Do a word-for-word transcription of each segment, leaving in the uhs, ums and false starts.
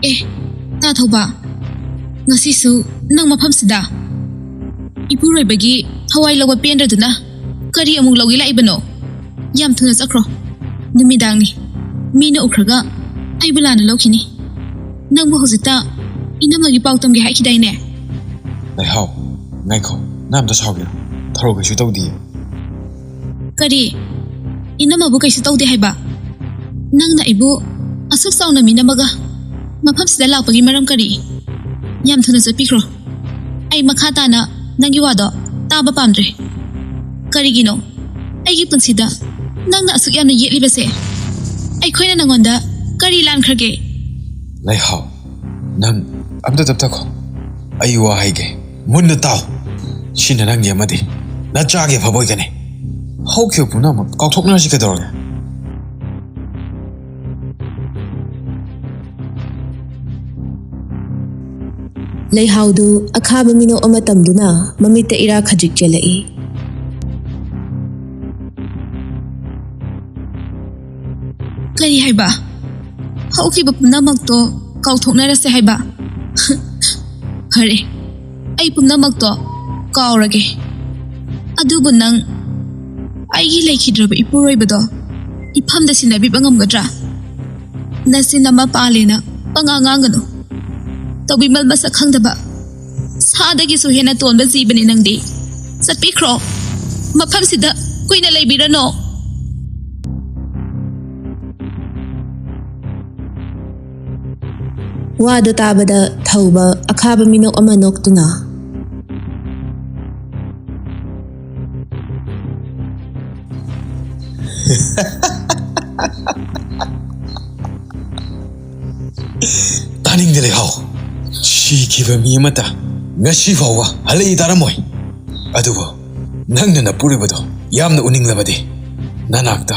ꯑꯦ, ꯇꯥ ꯊꯧꯕ, ꯉꯁꯤꯁꯨ ꯅꯪ ꯃꯐꯝꯁꯤꯗ? ꯏꯄꯨꯔꯣꯏꯕꯒꯤ ꯊꯋꯥꯏ ꯂꯧꯕ ꯄꯦꯟꯗ꯭ꯔꯗꯨꯅ ꯀꯔꯤ ꯑꯃꯨꯛ ꯂꯧꯒꯦ ꯂꯥꯛꯏꯕꯅꯣ? ꯌꯥꯝ ꯊꯨꯅ ꯆꯠꯈ꯭ꯔꯣ꯫ ꯅꯨꯃꯤꯗꯥꯡꯅꯤ, ꯃꯤꯅ ꯎꯈ꯭ꯔꯒ ꯑꯩꯕꯨ ꯂꯥꯟꯅ ꯂꯧꯈꯤꯅꯤ꯫ ꯅꯪꯕꯨ ꯍꯧꯖꯤꯛꯇ ꯏꯅꯝꯃꯒꯤ ꯄꯥꯎ ꯇꯝꯒꯦ ꯍꯥꯏꯈꯤꯗꯥꯏꯅꯦ? ꯂꯩꯍꯥꯎ, ꯉꯥꯏꯈꯣ, ꯅꯪ ꯑꯝꯇ ꯁꯥꯎꯒꯦꯔꯣ? ꯊꯧꯔꯣ ꯀꯩꯁꯨ ꯇꯧꯗꯤꯌꯦ꯫ ꯀꯔꯤ? ꯏꯅꯝꯃꯕꯨ ꯀꯩꯁꯨ ꯇꯧꯗꯦ ꯍꯥꯏꯕ? ꯅꯪꯅ ꯑꯩꯕꯨ ꯑꯁꯨꯛ ꯆꯥꯎꯅ ꯃꯤꯅꯝꯃꯒ ꯃꯐꯝꯁꯤꯗ ꯂꯥꯛꯄꯒꯤ ꯃꯔꯝ ꯀꯔꯤ? ꯌꯥꯝ ꯊꯨꯅ ꯆꯠꯄꯤꯈ꯭ꯔꯣ꯫ ꯑꯩ ꯃꯈꯥ ꯇꯥꯅ ꯅꯪꯒꯤ ꯋꯥꯗꯣ ꯇꯥꯕ ꯄꯥꯝꯗ꯭ꯔꯦ꯫ ꯀꯔꯤꯒꯤꯅꯣ ꯑꯩꯒꯤ ꯄꯨꯟꯁꯤꯗ ꯅꯪꯅ ꯑꯁꯨꯛ ꯌꯥꯝꯅ ꯌꯦꯠꯂꯤꯕꯁꯦ? ꯑꯩꯈꯣꯏꯅ ꯅꯪꯉꯣꯟꯗ ꯀꯔꯤ ꯂꯥꯟꯈ꯭ꯔꯒꯦ? ꯂꯩꯍꯥꯎ, ꯅꯪ ꯑꯝꯇ ꯇꯞꯊꯈꯣ꯫ ꯑꯩ ꯋꯥ ꯍꯥꯏꯒꯦ, ꯃꯨꯟꯅ ꯇꯥꯎ꯫ ꯁꯤꯅ ꯅꯪꯒꯤ ꯑꯃꯗꯤ ꯅꯆꯥꯒꯤ ꯑꯐꯕ ꯑꯣꯏꯒꯅꯤ꯫ ꯍꯧꯈꯤꯕ ꯄꯨꯝꯅꯃꯛ ꯀꯥꯎꯊꯣꯛꯅꯔꯁꯤ ꯀꯩꯗꯧꯔꯒꯦ? ꯂꯩꯍꯥꯎꯗꯨ ꯑꯈꯥꯕ ꯃꯤꯅꯣꯛ ꯑꯃ ꯇꯝꯗꯨꯅ ꯃꯃꯤꯠꯇ ꯏꯔꯥ ꯈꯖꯤꯛ ꯆꯦꯜꯂꯛꯏ꯫ ꯀꯔꯤ ꯍꯥꯏꯕ? ꯍꯧꯈꯤꯕ ꯄꯨꯝꯅꯃꯛꯇꯣ ꯀꯥꯎꯊꯣꯛꯅꯔꯁꯦ ꯍꯥꯏꯕ? ꯐꯔꯦ, ꯑꯩ ꯄꯨꯝꯅꯃꯛꯇꯣ ꯀꯥꯎꯔꯒꯦ꯫ ꯑꯗꯨꯕꯨ ꯅꯪ ꯑꯩꯒꯤ ꯂꯩꯈꯤꯗ꯭ꯔꯕ ꯏꯄꯨꯔꯣꯏꯕꯗꯣ ꯏꯐꯝꯗ ꯁꯤꯟꯅꯕꯤꯕ ꯉꯝꯒꯗ꯭ꯔꯥ? ꯅꯆꯤꯟ ꯑꯃ ꯄꯥꯜꯂꯦꯅ ꯄꯉꯥꯡ ꯉꯥꯡꯒꯅꯨ꯫ ꯇꯧꯕꯤꯃꯜ ꯃꯁꯛ ꯈꯪꯗꯕ, ꯁꯥꯗꯒꯤꯁꯨ ꯍꯦꯟꯅ ꯇꯣꯟꯕ ꯖꯤꯕꯅꯤ ꯅꯪꯗꯤ꯫ ꯆꯠꯄꯤꯈ꯭ꯔꯣ꯫ ꯃꯐꯝꯁꯤꯗ ꯀꯨꯏꯅ ꯂꯩꯕꯤꯔꯅꯣ꯫ ꯋꯥꯗꯨ ꯇꯥꯕꯗ ꯊꯧꯕ ꯑꯈꯥꯕ ꯃꯤꯅꯣꯛ ꯑꯃ ꯅꯣꯛꯇꯨꯅ, "ꯇꯥꯅꯤꯡꯗꯦ ꯂꯩꯍꯥꯎ꯫ ꯁꯤꯈꯤꯕ ꯃꯤ ꯑꯃꯠꯇ ꯉꯁꯤ ꯐꯥꯎꯕ ꯍꯜꯂꯛꯏ ꯇꯥꯔꯝꯃꯣꯏ꯫ ꯑꯗꯨꯕꯨ ꯅꯪꯅ ꯅꯄꯨꯔꯣꯏꯕꯗꯣ ꯌꯥꯝꯅ ꯎꯅꯤꯡꯂꯕꯗꯤ ꯅꯅꯥꯛꯇ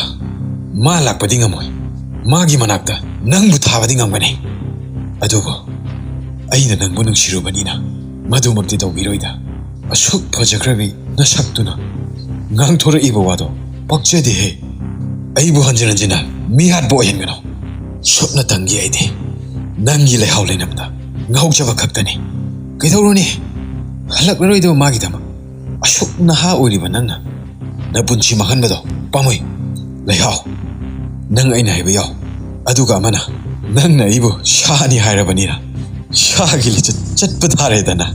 ꯃꯥ ꯂꯥꯛꯄꯗꯤ ꯉꯝꯃꯣꯏ꯫ ꯃꯥꯒꯤ ꯃꯅꯥꯛꯇ ꯅꯪꯕꯨ ꯊꯥꯕꯗꯤ ꯉꯝꯒꯅꯤ꯫ ꯑꯗꯨꯕꯨ ꯑꯩꯅ ꯅꯪꯕꯨ ꯅꯨꯡꯁꯤꯔꯨꯕꯅꯤꯅ ꯃꯗꯨꯃꯛꯇꯤ ꯇꯧꯕꯤꯔꯣꯏꯗ꯫ ꯑꯁꯨꯛ ꯐꯖꯈ꯭ꯔꯕꯤ ꯅꯁꯛꯇꯨꯅ ꯉꯥꯡꯊꯣꯔꯛꯏꯕ ꯋꯥꯗꯣ ꯄꯛꯆꯗꯦꯍꯦ꯫ ꯑꯩꯕꯨ ꯍꯟꯖꯤꯟ ꯍꯟꯖꯤꯟꯅ ꯃꯤꯍꯥꯠꯄ ꯑꯣꯏꯍꯟꯒꯅꯨ꯫ ꯁꯨꯞꯅꯇꯪꯒꯤ ꯑꯩꯗꯤ ꯅꯪꯒꯤ ꯂꯩꯍꯥꯎ ꯂꯩꯅꯝꯗ ꯉꯥꯎꯖꯕ ꯈꯛꯇꯅꯤ꯫ ꯀꯩꯗꯧꯔꯨꯅꯤ? ꯍꯜꯂꯛꯂꯔꯣꯏꯗꯕ ꯃꯥꯒꯤꯗꯃꯛ ꯑꯁꯨꯛ ꯅꯍꯥ ꯑꯣꯏꯔꯤꯕ ꯅꯪꯅ ꯅꯄꯨꯟꯁꯤ ꯃꯥꯡꯍꯟꯕꯗꯣ ꯄꯥꯝꯃꯨꯏ꯫ ꯂꯩꯍꯥꯎ, ꯅꯪ ꯑꯩꯅ ꯍꯥꯏꯕ ꯌꯥꯎ꯫ ꯑꯗꯨꯒ ꯑꯃꯅ, ꯅꯪꯅ ꯑꯩꯕꯨ ꯁꯥꯅꯤ ꯍꯥꯏꯔꯕꯅꯤꯅ ꯁꯥꯒꯤ ꯂꯤꯆꯠ ꯆꯠꯄ ꯇꯥꯔꯦꯗꯅ꯫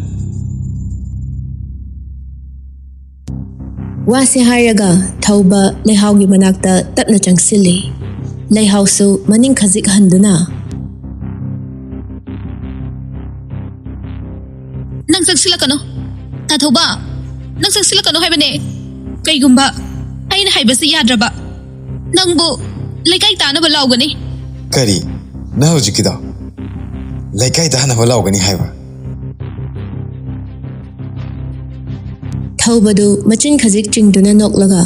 ꯋꯥꯁꯦ ꯍꯥꯏꯔꯒ ꯊꯧꯕ ꯂꯩꯍꯥꯎꯒꯤ ꯃꯅꯥꯛꯇ ꯇꯞꯅ ꯆꯪꯁꯤꯜꯂꯤ꯫ ꯂꯩꯍꯥꯎꯁꯨ ꯃꯅꯤꯡ ꯈꯖꯤꯛ ꯍꯟꯗꯨꯅ, "ꯅꯪ ꯆꯪꯁꯤꯜꯂꯛꯀꯅꯨ, ꯇꯥꯊꯧꯕ, ꯅꯪ ꯆꯪꯁꯤꯜꯂꯛꯀꯅꯨ ꯍꯥꯏꯕꯅꯦ꯫ ꯀꯩꯒꯨꯝꯕ ꯑꯩꯅ ꯍꯥꯏꯕꯁꯤ ꯌꯥꯗ꯭ꯔꯕ, ꯅꯪꯕꯨ ꯂꯩꯀꯥꯏ ꯇꯥꯅꯕ ꯂꯥꯎꯒꯅꯤ꯫" ꯀꯔꯤ? ꯅꯪ ꯍꯧꯖꯤꯛꯀꯤꯗꯣ ꯂꯩꯀꯥꯏ ꯇꯥꯅꯕ ꯂꯥꯎꯒꯅꯤ ꯍꯥꯏꯕ? ꯊꯧꯕꯗꯨ ꯃꯆꯤꯟ ꯈꯖꯤꯛ ꯆꯤꯡꯗꯨꯅ ꯅꯣꯛꯂꯒ,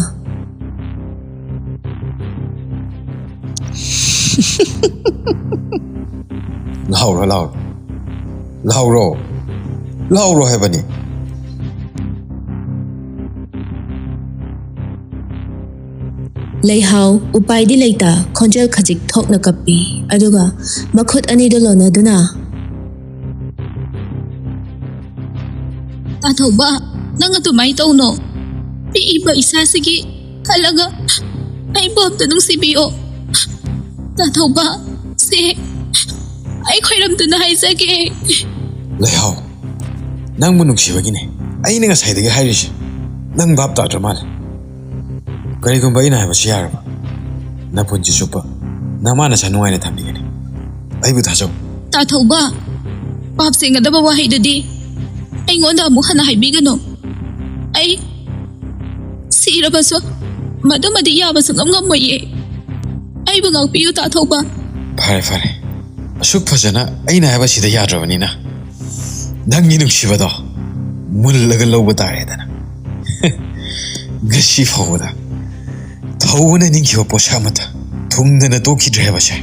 ꯂꯥꯎꯔꯣ, ꯂꯥꯎꯔꯣ, ꯂꯥꯎꯔꯣ, ꯂꯥꯎꯔꯣ ꯍꯥꯏꯕꯅꯤ꯫ ꯂꯩꯍꯥꯎ ꯎꯄꯥꯏꯗꯤ ꯂꯩꯇ ꯈꯣꯟꯖꯦꯜ ꯈꯖꯤꯛ ꯊꯣꯛꯅ ꯀꯞꯄꯤ꯫ ꯑꯗꯨꯒ ꯃꯈꯨꯠ ꯑꯅꯤꯗꯨ ꯂꯣꯟꯅꯗꯨꯅ, "ꯇꯥꯊꯧꯕ, ꯅꯪ ꯑꯗꯨꯃꯥꯏꯅ ꯇꯧꯅꯣ꯫ ꯄꯤꯛꯏꯕ ꯏꯆꯥꯁꯤꯒꯤ ꯈꯜꯂꯒ ꯑꯩꯕꯨ ꯑꯝꯇ ꯅꯨꯡꯁꯤꯕꯤꯌꯣ꯫ ꯇꯥꯊꯧꯕ, ꯁꯦ, ꯑꯩ ꯈꯣꯏꯔꯝꯗꯨꯅ ꯍꯥꯏꯖꯒꯦ꯫" ꯂꯩꯍꯥꯎ, ꯅꯪꯕꯨ ꯅꯨꯡꯁꯤꯕꯒꯤꯅꯦ ꯑꯩꯅ ꯉꯁꯥꯏꯗꯒꯤ ꯍꯥꯏꯔꯤꯁꯦ꯫ ꯅꯪ ꯚꯥꯞ ꯇꯥꯗ꯭ꯔ ꯃꯥꯜꯂꯦ꯫ ꯀꯔꯤꯒꯨꯝꯕ ꯑꯩꯅ ꯍꯥꯏꯕꯁꯤ ꯌꯥꯔꯕ, ꯅꯄꯨꯟꯁꯤ ꯆꯨꯞꯄ ꯅꯃꯥ ꯅꯆꯥ ꯅꯨꯡꯉꯥꯏꯅ ꯊꯝꯕꯤꯒꯅꯤ꯫ ꯑꯩꯕꯨ ꯊꯥꯖꯧ꯫ ꯇꯥꯊꯧꯕ, ꯄꯥꯞ ꯆꯦꯟꯒꯗꯕ ꯋꯥꯍꯩꯗꯨꯗꯤ ꯑꯩꯉꯣꯟꯗ ꯑꯃꯨꯛ ꯍꯟꯅ ꯍꯥꯏꯕꯤꯒꯅꯨ꯫ ꯑꯩ ꯁꯤꯔꯕꯁꯨ ꯃꯗꯨꯃꯗꯤ ꯌꯥꯕ ꯁꯨꯡꯉꯝ ꯉꯝꯃꯣꯏꯌꯦ꯫ ꯑꯩꯕꯨ ꯉꯥꯛꯄꯤꯌꯨ, ꯇꯥꯊꯧꯕ꯫ ꯐꯔꯦ, ꯐꯔꯦ꯫ ꯑꯁꯨꯛ ꯐꯖꯅ ꯑꯩꯅ ꯍꯥꯏꯕꯁꯤꯗ ꯌꯥꯗ꯭ꯔꯕꯅꯤꯅ, ꯅꯪꯒꯤ ꯅꯨꯡꯁꯤꯕꯗꯣ ꯃꯨꯜꯂꯒ ꯂꯧꯕ ꯇꯥꯔꯦꯗꯅ꯫ ꯉꯁꯤ ꯐꯥꯎꯕꯗ ꯊꯧꯕꯅ ꯅꯤꯡꯈꯤꯕ ꯄꯣꯠꯁꯛ ꯑꯃꯠꯇ ꯊꯨꯡꯗꯅ ꯇꯣꯛꯈꯤꯗ꯭ꯔꯦ ꯍꯥꯏꯕꯁꯦ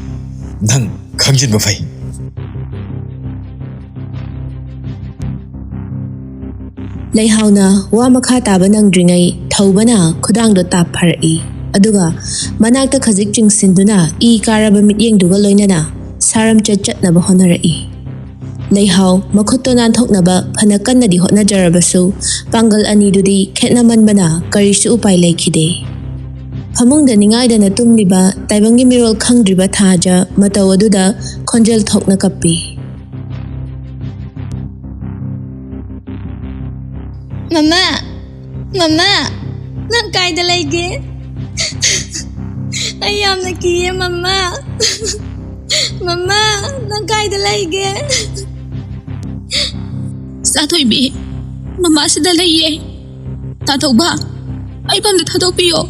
ꯅꯪ ꯈꯪꯖꯤꯟꯕ ꯐꯩ꯫ ꯂꯩꯍꯥꯎꯅ ꯋꯥ ꯃꯈꯥ ꯇꯥꯕ ꯅꯪꯗ꯭ꯔꯤꯉꯩ ꯊꯧꯕꯅ ꯈꯨꯗꯥꯡꯗꯣ ꯇꯥꯞ ꯐꯥꯔꯛꯏ꯫ ꯑꯗꯨꯒ ꯃꯅꯥꯛꯇ ꯈꯖꯤꯛ ꯆꯤꯡꯁꯤꯟꯗꯨꯅ ꯏ ꯀꯥꯔꯕ ꯃꯤꯠꯌꯦꯡꯗꯨꯒ ꯂꯣꯏꯅꯅ ꯃꯔꯝ ꯆꯠ ꯆꯠꯅꯕ ꯍꯣꯠꯅꯔꯛꯏ꯫ ꯂꯩꯍꯥꯎ ꯃꯈꯨꯠꯇꯣ ꯅꯥꯟꯊꯣꯛꯅꯕ ꯐꯅ ꯀꯟꯅꯗꯤ ꯍꯣꯠꯅꯖꯔꯕꯁꯨ, ꯄꯥꯡꯒꯜ ꯑꯅꯤꯗꯨꯗꯤ ꯈꯦꯠꯅꯃꯟꯕꯅ ꯀꯔꯤꯁꯨ ꯎꯄꯥꯏ ꯂꯩꯈꯤꯗꯦ꯫ ꯐꯃꯨꯡꯗ ꯅꯤꯡꯉꯥꯏꯗꯅ ꯇꯨꯝꯂꯤꯕ ꯇꯥꯏꯕꯪꯒꯤ ꯃꯤꯔꯣꯜ ꯈꯪꯗ꯭ꯔꯤꯕ ꯊꯥꯖ ꯃꯇꯧ ꯑꯗꯨꯗ ꯈꯣꯟꯖꯦꯜ ꯊꯣꯛꯅ ꯀꯞꯄꯤ꯫ "ꯃꯃꯥ, ꯃꯃꯥ, ꯅꯪ ꯀꯥꯏꯗ ꯂꯩꯒꯦ? ꯑꯩ ꯌꯥꯝꯅ ꯀꯤꯌꯦ, ꯃꯃꯥ꯫ ꯃꯃꯥ, ꯅꯪ ꯀꯥꯏꯗ ꯂꯩꯒꯦ?" "ꯆꯥꯊꯣꯏꯕꯤ, ꯃꯃꯥ ꯁꯤꯗ ꯂꯩꯌꯦ꯫ ꯇꯥꯊꯧꯕ, ꯑꯩ ꯐꯝꯗ ꯊꯥꯗꯣꯛꯄꯤꯌꯣ꯫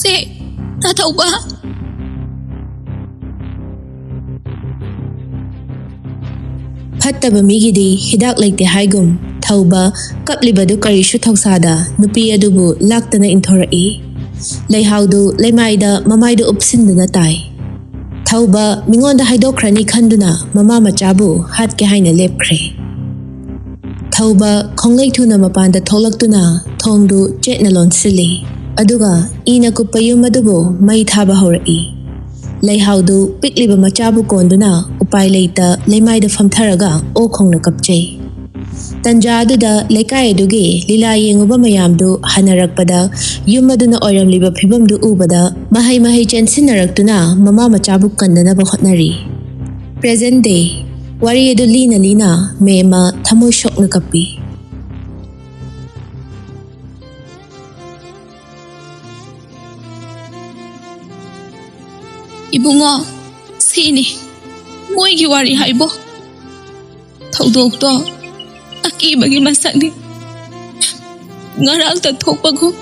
ꯁꯦ, ꯇꯥꯊꯧꯕ꯫" ꯐꯠꯇꯕ ꯃꯤꯒꯤꯗꯤ ꯍꯤꯗꯥꯛ ꯂꯩꯇꯦ ꯍꯥꯏꯒꯨꯝ, ꯊꯧꯕ ꯀꯞꯂꯤꯕꯗꯨ ꯀꯔꯤꯁꯨ ꯊꯧꯁꯥꯗ ꯅꯨꯄꯤ ꯑꯗꯨꯕꯨ ꯂꯥꯛꯇꯅ ꯏꯟꯊꯣꯔꯛꯏ꯫ ꯂꯩꯍꯥꯎꯗꯨ ꯂꯩꯃꯥꯏꯗ ꯃꯃꯥꯏꯗꯨ ꯎꯞꯁꯤꯟꯗꯨꯅ ꯇꯥꯏ꯫ ꯊꯧꯕ ꯃꯤꯉꯣꯟꯗ ꯍꯥꯏꯗꯣꯛꯈ꯭ꯔꯅꯤ ꯈꯟꯗꯨꯅ ꯃꯃꯥ ꯃꯆꯥꯕꯨ ꯍꯥꯠꯀꯦ ꯍꯥꯏꯅ ꯂꯦꯞꯈ꯭ꯔꯦ꯫ ꯊꯧꯕ ꯈꯣꯡꯂꯩ ꯊꯨꯅ ꯃꯄꯥꯟꯗ ꯊꯣꯛꯂꯛꯇꯨꯅ ꯊꯣꯡꯗꯨ ꯆꯦꯠꯅ ꯂꯣꯟꯁꯤꯜꯂꯤ꯫ ꯑꯗꯨꯒ ꯏꯅ ꯀꯨꯞꯄ ꯌꯨꯝ ꯑꯗꯨꯕꯨ ꯃꯩ ꯊꯥꯕ ꯍꯧꯔꯛꯏ꯫ ꯂꯩꯍꯥꯎꯗꯨ ꯄꯤꯛꯂꯤꯕ ꯃꯆꯥꯕꯨ ꯀꯣꯟꯗꯨꯅ ꯎꯄꯥꯏ ꯂꯩꯇ ꯂꯩꯃꯥꯏꯗ ꯐꯝꯊꯔꯒ ꯑꯣ ꯈꯣꯡꯅ ꯀꯞꯆꯩ꯫ ꯇꯟꯖꯥ ꯑꯗꯨꯗ ꯂꯩꯀꯥꯏ ꯑꯗꯨꯒꯤ ꯂꯤꯂꯥ ꯌꯦꯡꯉꯨꯕ ꯃꯌꯥꯝꯗꯨ ꯍꯟꯅꯔꯛꯄꯗ, ꯌꯨꯝ ꯑꯗꯨꯅ ꯑꯣꯏꯔꯝꯂꯤꯕ ꯐꯤꯕꯝꯗꯨ ꯎꯕꯗ, ꯃꯍꯩ ꯃꯍꯩ ꯆꯦꯟꯁꯤꯟꯅꯔꯛꯇꯨꯅ ꯃꯃꯥ ꯃꯆꯥꯕꯨ ꯀꯟꯅꯅꯕ ꯍꯣꯠꯅꯔꯤ꯫ Present day꯫ ꯋꯥꯔꯤ ꯑꯗꯨ ꯂꯤꯅ ꯂꯤꯅ ꯃꯦꯝꯃ ꯊꯃꯣꯏ ꯁꯣꯛꯅ ꯀꯞꯄꯤ꯫ "ꯏꯕꯨꯡꯉꯣ, ꯁꯤꯅꯤ ꯃꯣꯏꯒꯤ ꯋꯥꯔꯤ ꯍꯥꯏꯕꯣ꯫ ꯊꯧꯗꯣꯛꯇꯣ ꯑꯀꯤꯕꯒꯤ ꯃꯁꯛꯅꯤ꯫ ꯉꯔꯥꯡꯇ ꯊꯣꯛꯄꯒꯨꯝ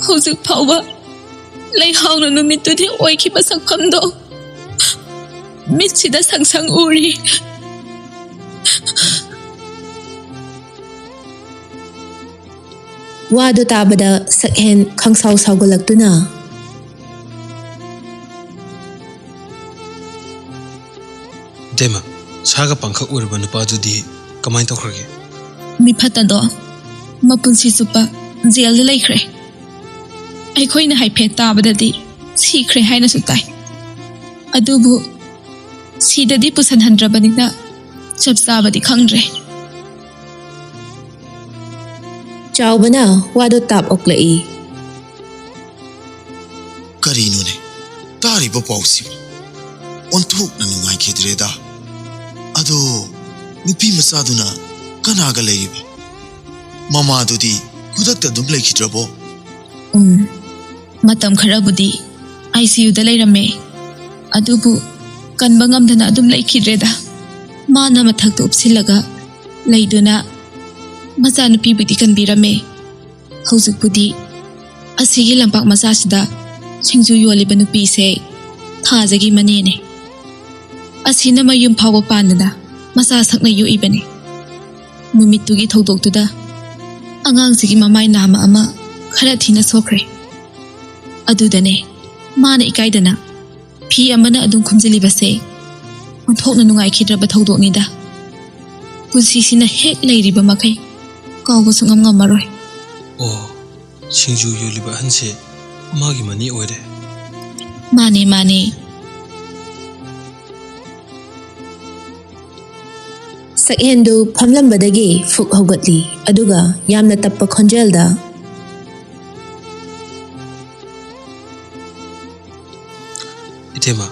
ꯍꯧꯖꯤꯛ ꯐꯥꯎꯕ ꯂꯩꯍꯥꯎꯅ ꯅꯨꯃꯤꯠꯇꯨꯗꯤ ꯑꯣꯏꯈꯤꯕ ꯁꯛꯐꯝꯗꯣ ꯃꯤꯠꯁꯤꯗ ꯁꯪ ꯁꯪ ꯎꯔꯤ꯫" ꯋꯥꯗꯨ ꯇꯥꯕꯗ ꯁꯛꯍꯦꯟ ꯈꯪꯁꯥꯎ ꯁꯥꯎꯒꯠꯂꯛꯇꯨꯅ, "ꯏꯇꯩꯃ, ꯁꯥꯒ ꯄꯪꯈꯛ ꯎꯔꯕ ꯅꯨꯄꯥꯗꯨꯗꯤ ꯀꯃꯥꯏꯅ ꯇꯧꯈ꯭ꯔꯒꯦ?" "ꯃꯤꯐꯠꯇꯗꯣ ꯃꯄꯨꯟꯁꯤ ꯆꯨꯞꯄ ꯖꯦꯜꯗ ꯂꯩꯈ꯭ꯔꯦ꯫ ꯑꯩꯈꯣꯏꯅ ꯍꯥꯏꯐꯦꯠ ꯇꯥꯕꯗꯗꯤ ꯁꯤꯈ꯭ꯔꯦ ꯍꯥꯏꯅꯁꯨ ꯇꯥꯏ꯫ ꯑꯗꯨꯕꯨ ꯁꯤꯗꯗꯤ ꯄꯨꯁꯟꯍꯟꯗ꯭ꯔꯕꯅꯤꯅ ꯆꯞ ꯆꯥꯕꯗꯤ ꯈꯪꯗ꯭ꯔꯦ꯫ ꯆꯥꯎꯕꯅ ꯋꯥꯗꯣ ꯇꯥꯞ ꯑꯣꯛꯂꯛꯏ꯫ ꯀꯔꯤꯅꯣꯅꯦ ꯇꯥꯔꯤꯕ ꯄꯥꯎꯁꯤꯕꯨ? ꯑꯣꯟꯊꯣꯛꯅ ꯅꯨꯡꯉꯥꯏꯈꯤꯗ꯭ꯔꯦꯗ꯫ ꯑꯗꯣ ꯅꯨꯄꯤ ꯃꯆꯥꯗꯨꯅ ꯀꯅꯥꯒ ꯂꯩꯔꯤꯕ? ꯃꯃꯥꯗꯨꯗꯤ ꯈꯨꯗꯛꯇ ꯑꯗꯨꯝ ꯂꯩꯈꯤꯗ꯭ꯔꯕꯣ? ꯎꯝ, ꯃꯇꯝ ꯈꯔꯕꯨꯗꯤ ꯑꯥꯏ ꯁꯤ ꯌꯨꯗ ꯂꯩꯔꯝꯃꯦ, ꯑꯗꯨꯕꯨ ꯀꯟꯕ ꯉꯝꯗꯅ ꯑꯗꯨꯝ ꯂꯩꯈꯤꯗ꯭ꯔꯦꯗ꯫ ꯃꯥꯅ ꯃꯊꯛꯇ ꯎꯞꯁꯤꯜꯂꯒ ꯂꯩꯗꯨꯅ ꯃꯆꯥꯅꯨꯄꯤꯕꯨꯗꯤ ꯀꯟꯕꯤꯔꯝꯃꯦ꯫ ꯍꯧꯖꯤꯛꯄꯨꯗꯤ ꯑꯁꯤꯒꯤ ꯂꯝꯄꯥꯛ ꯃꯆꯥꯁꯤꯗ ꯁꯤꯡꯖꯨ ꯌꯣꯜꯂꯤꯕ ꯅꯨꯄꯤꯁꯦ ꯊꯥꯖꯒꯤ ꯃꯅꯦꯅꯦ꯫ ꯑꯁꯤꯅ ꯃꯌꯨꯝ ꯐꯥꯎꯕ ꯄꯥꯟꯗꯅ ꯃꯆꯥ ꯁꯛꯅ ꯌꯣꯛꯏꯕꯅꯤ꯫ ꯅꯨꯃꯤꯠꯇꯨꯒꯤ ꯊꯧꯗꯣꯛꯇꯨꯗ ꯑꯉꯥꯡꯁꯤꯒꯤ ꯃꯃꯥꯏ ꯅꯥꯝꯃ ꯑꯃ ꯈꯔ ꯊꯤꯅ ꯁꯣꯛꯈ꯭ꯔꯦ꯫ ꯑꯗꯨꯗꯅꯦ ꯃꯥꯅ ꯏꯀꯥꯏꯗꯅ ꯐꯤ ꯑꯃꯅ ꯑꯗꯨꯝ ꯈꯨꯝꯖꯤꯜꯂꯤꯕꯁꯦ ꯑꯣꯟꯊꯣꯛꯅ ꯅꯨꯡꯉꯥꯏꯈꯤꯗ꯭ꯔꯕ ꯊꯧꯗꯣꯛꯅꯤꯗ꯫ ꯄꯨꯟꯁꯤꯁꯤꯅ ꯍꯦꯛ ꯂꯩꯔꯤꯕ ꯃꯈꯩ ꯀꯥꯎꯕ ꯁꯨꯡꯉꯝ ꯉꯝꯃꯔꯣꯏ꯫ ꯑꯣ, ꯁꯤꯡꯖꯨ ꯌꯣꯜꯂꯤꯕ ꯑꯍꯟꯁꯦ ꯃꯥꯒꯤ ꯃꯅꯦ ꯑꯣꯏꯔꯦ꯫ ꯃꯥꯅꯦ, ꯃꯥꯅꯦ꯫ ꯁꯛꯍꯦꯟꯗꯨ ꯐꯝꯂꯝꯕꯗꯒꯤ ꯐꯨꯛ ꯍꯧꯒꯠꯂꯤ, ꯑꯗꯨꯒ ꯌꯥꯝꯅ ꯇꯞꯄ ꯈꯣꯟꯖꯦꯜꯗ, ꯏꯇꯩꯃ,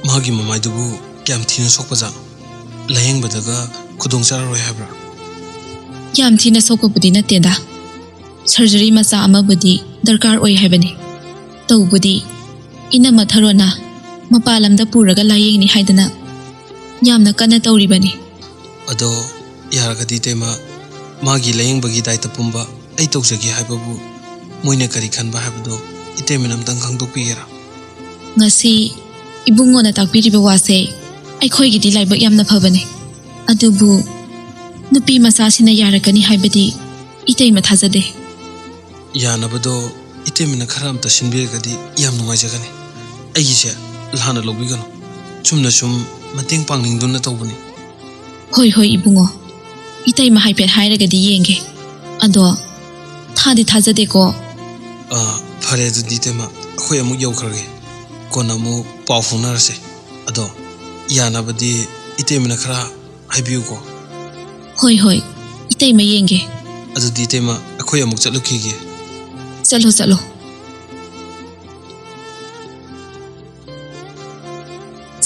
ꯃꯥꯒꯤ ꯃꯃꯥꯏꯗꯨꯕꯨ ꯀꯌꯥꯝ ꯊꯤꯅ ꯁꯣꯛꯄꯖꯥꯠꯅꯣ? ꯂꯥꯌꯦꯡꯕꯗꯒ ꯈꯨꯗꯣꯡ ꯆꯥꯔꯔꯣꯏ ꯍꯥꯏꯕ꯭ꯔꯥ? ꯌꯥꯝ ꯊꯤꯅ ꯁꯣꯛꯄꯕꯨꯗꯤ ꯅꯠꯇꯦꯗ꯫ ꯁꯔꯖꯔꯤ ꯃꯆꯥ ꯑꯃꯕꯨꯗꯤ ꯗꯔꯀꯥꯔ ꯑꯣꯏ ꯍꯥꯏꯕꯅꯤ꯫ ꯇꯧꯕꯗꯤ ꯏꯅꯝꯃ ꯊꯔꯣꯅ ꯃꯄꯥꯟ ꯂꯝꯗ ꯄꯨꯔꯒ ꯂꯥꯌꯦꯡꯅꯤ ꯍꯥꯏꯗꯅ ꯌꯥꯝꯅ ꯀꯟꯅ ꯇꯧꯔꯤꯕꯅꯤ꯫ ꯑꯗꯣ ꯌꯥꯔꯒꯗꯤ ꯏꯇꯩꯃ, ꯃꯥꯒꯤ ꯂꯥꯌꯦꯡꯕꯒꯤ ꯗꯥꯏꯇ ꯄꯨꯝꯕ ꯑꯩ ꯇꯧꯖꯒꯦ ꯍꯥꯏꯕꯕꯨ ꯃꯣꯏꯅ ꯀꯔꯤ ꯈꯟꯕ ꯍꯥꯏꯕꯗꯣ ꯏꯇꯩꯃꯅ ꯑꯝꯇꯪ ꯈꯪꯗꯣꯛꯄꯤꯒꯦꯔꯥ? ꯉꯁꯤ ꯏꯕꯨꯡꯉꯣꯅ ꯇꯥꯛꯄꯤꯔꯤꯕ ꯋꯥꯁꯦ ꯑꯩꯈꯣꯏꯒꯤꯗꯤ ꯂꯥꯏꯕꯛ ꯌꯥꯝꯅ ꯐꯕꯅꯦ꯫ ꯑꯗꯨꯕꯨ ꯅꯨꯄꯤ ꯃꯆꯥꯁꯤꯅ ꯌꯥꯔꯛꯀꯅꯤ ꯍꯥꯏꯕꯗꯤ ꯏꯇꯩꯃ ꯊꯥꯖꯗꯦ꯫ ꯌꯥꯅꯕꯗꯣ ꯏꯇꯩꯃꯅ ꯈꯔ ꯑꯝꯇ ꯁꯤꯟꯕꯤꯔꯒꯗꯤ ꯌꯥꯝ ꯅꯨꯡꯉꯥꯏꯖꯒꯅꯤ꯫ ꯑꯩꯒꯤꯁꯦ ꯂꯥꯟꯅ ꯂꯧꯕꯤꯒꯅꯨ꯫ ꯆꯨꯝꯅ ꯁꯨꯝ ꯃꯇꯦꯡ ꯄꯥꯡꯅꯤꯡꯗꯨꯅ ꯇꯧꯕꯅꯤ꯫ ꯍꯣꯏ, ꯍꯣꯏ, ꯏꯕꯨꯡꯉꯣ꯫ ꯏꯇꯩꯃ ꯍꯥꯏꯐꯦꯠ ꯍꯥꯏꯔꯒꯗꯤ ꯌꯦꯡꯒꯦ꯫ ꯑꯗꯣ ꯊꯥꯗꯤ ꯊꯥꯖꯗꯦꯀꯣ꯫ ꯑꯥ, ꯐꯔꯦ ꯑꯗꯨꯗꯤ ꯏꯇꯩꯃ, ꯑꯩꯈꯣꯏ ꯑꯃꯨꯛ ꯌꯧꯈ꯭ꯔꯒꯦ꯫ ꯀꯣꯟꯅ ꯑꯃꯨꯛ ꯄꯥꯎ ꯐꯥꯎꯅꯔꯁꯦ꯫ ꯑꯗꯣ ꯌꯥꯅꯕꯗꯤ ꯏꯇꯩꯃꯅ ꯈꯔ ꯍꯥꯏꯕꯤꯌꯨꯀꯣ꯫ ꯍꯣꯏ ꯍꯣꯏ, ꯏꯇꯩꯃ ꯌꯦꯡꯒꯦ꯫ ꯑꯗꯨꯗꯤ ꯏꯇꯩꯃ, ꯑꯩꯈꯣꯏ ꯑꯃꯨꯛ ꯆꯠꯂꯨꯈꯤꯒꯦ꯫ ꯆꯠꯂꯣ ꯆꯠꯂꯣ꯫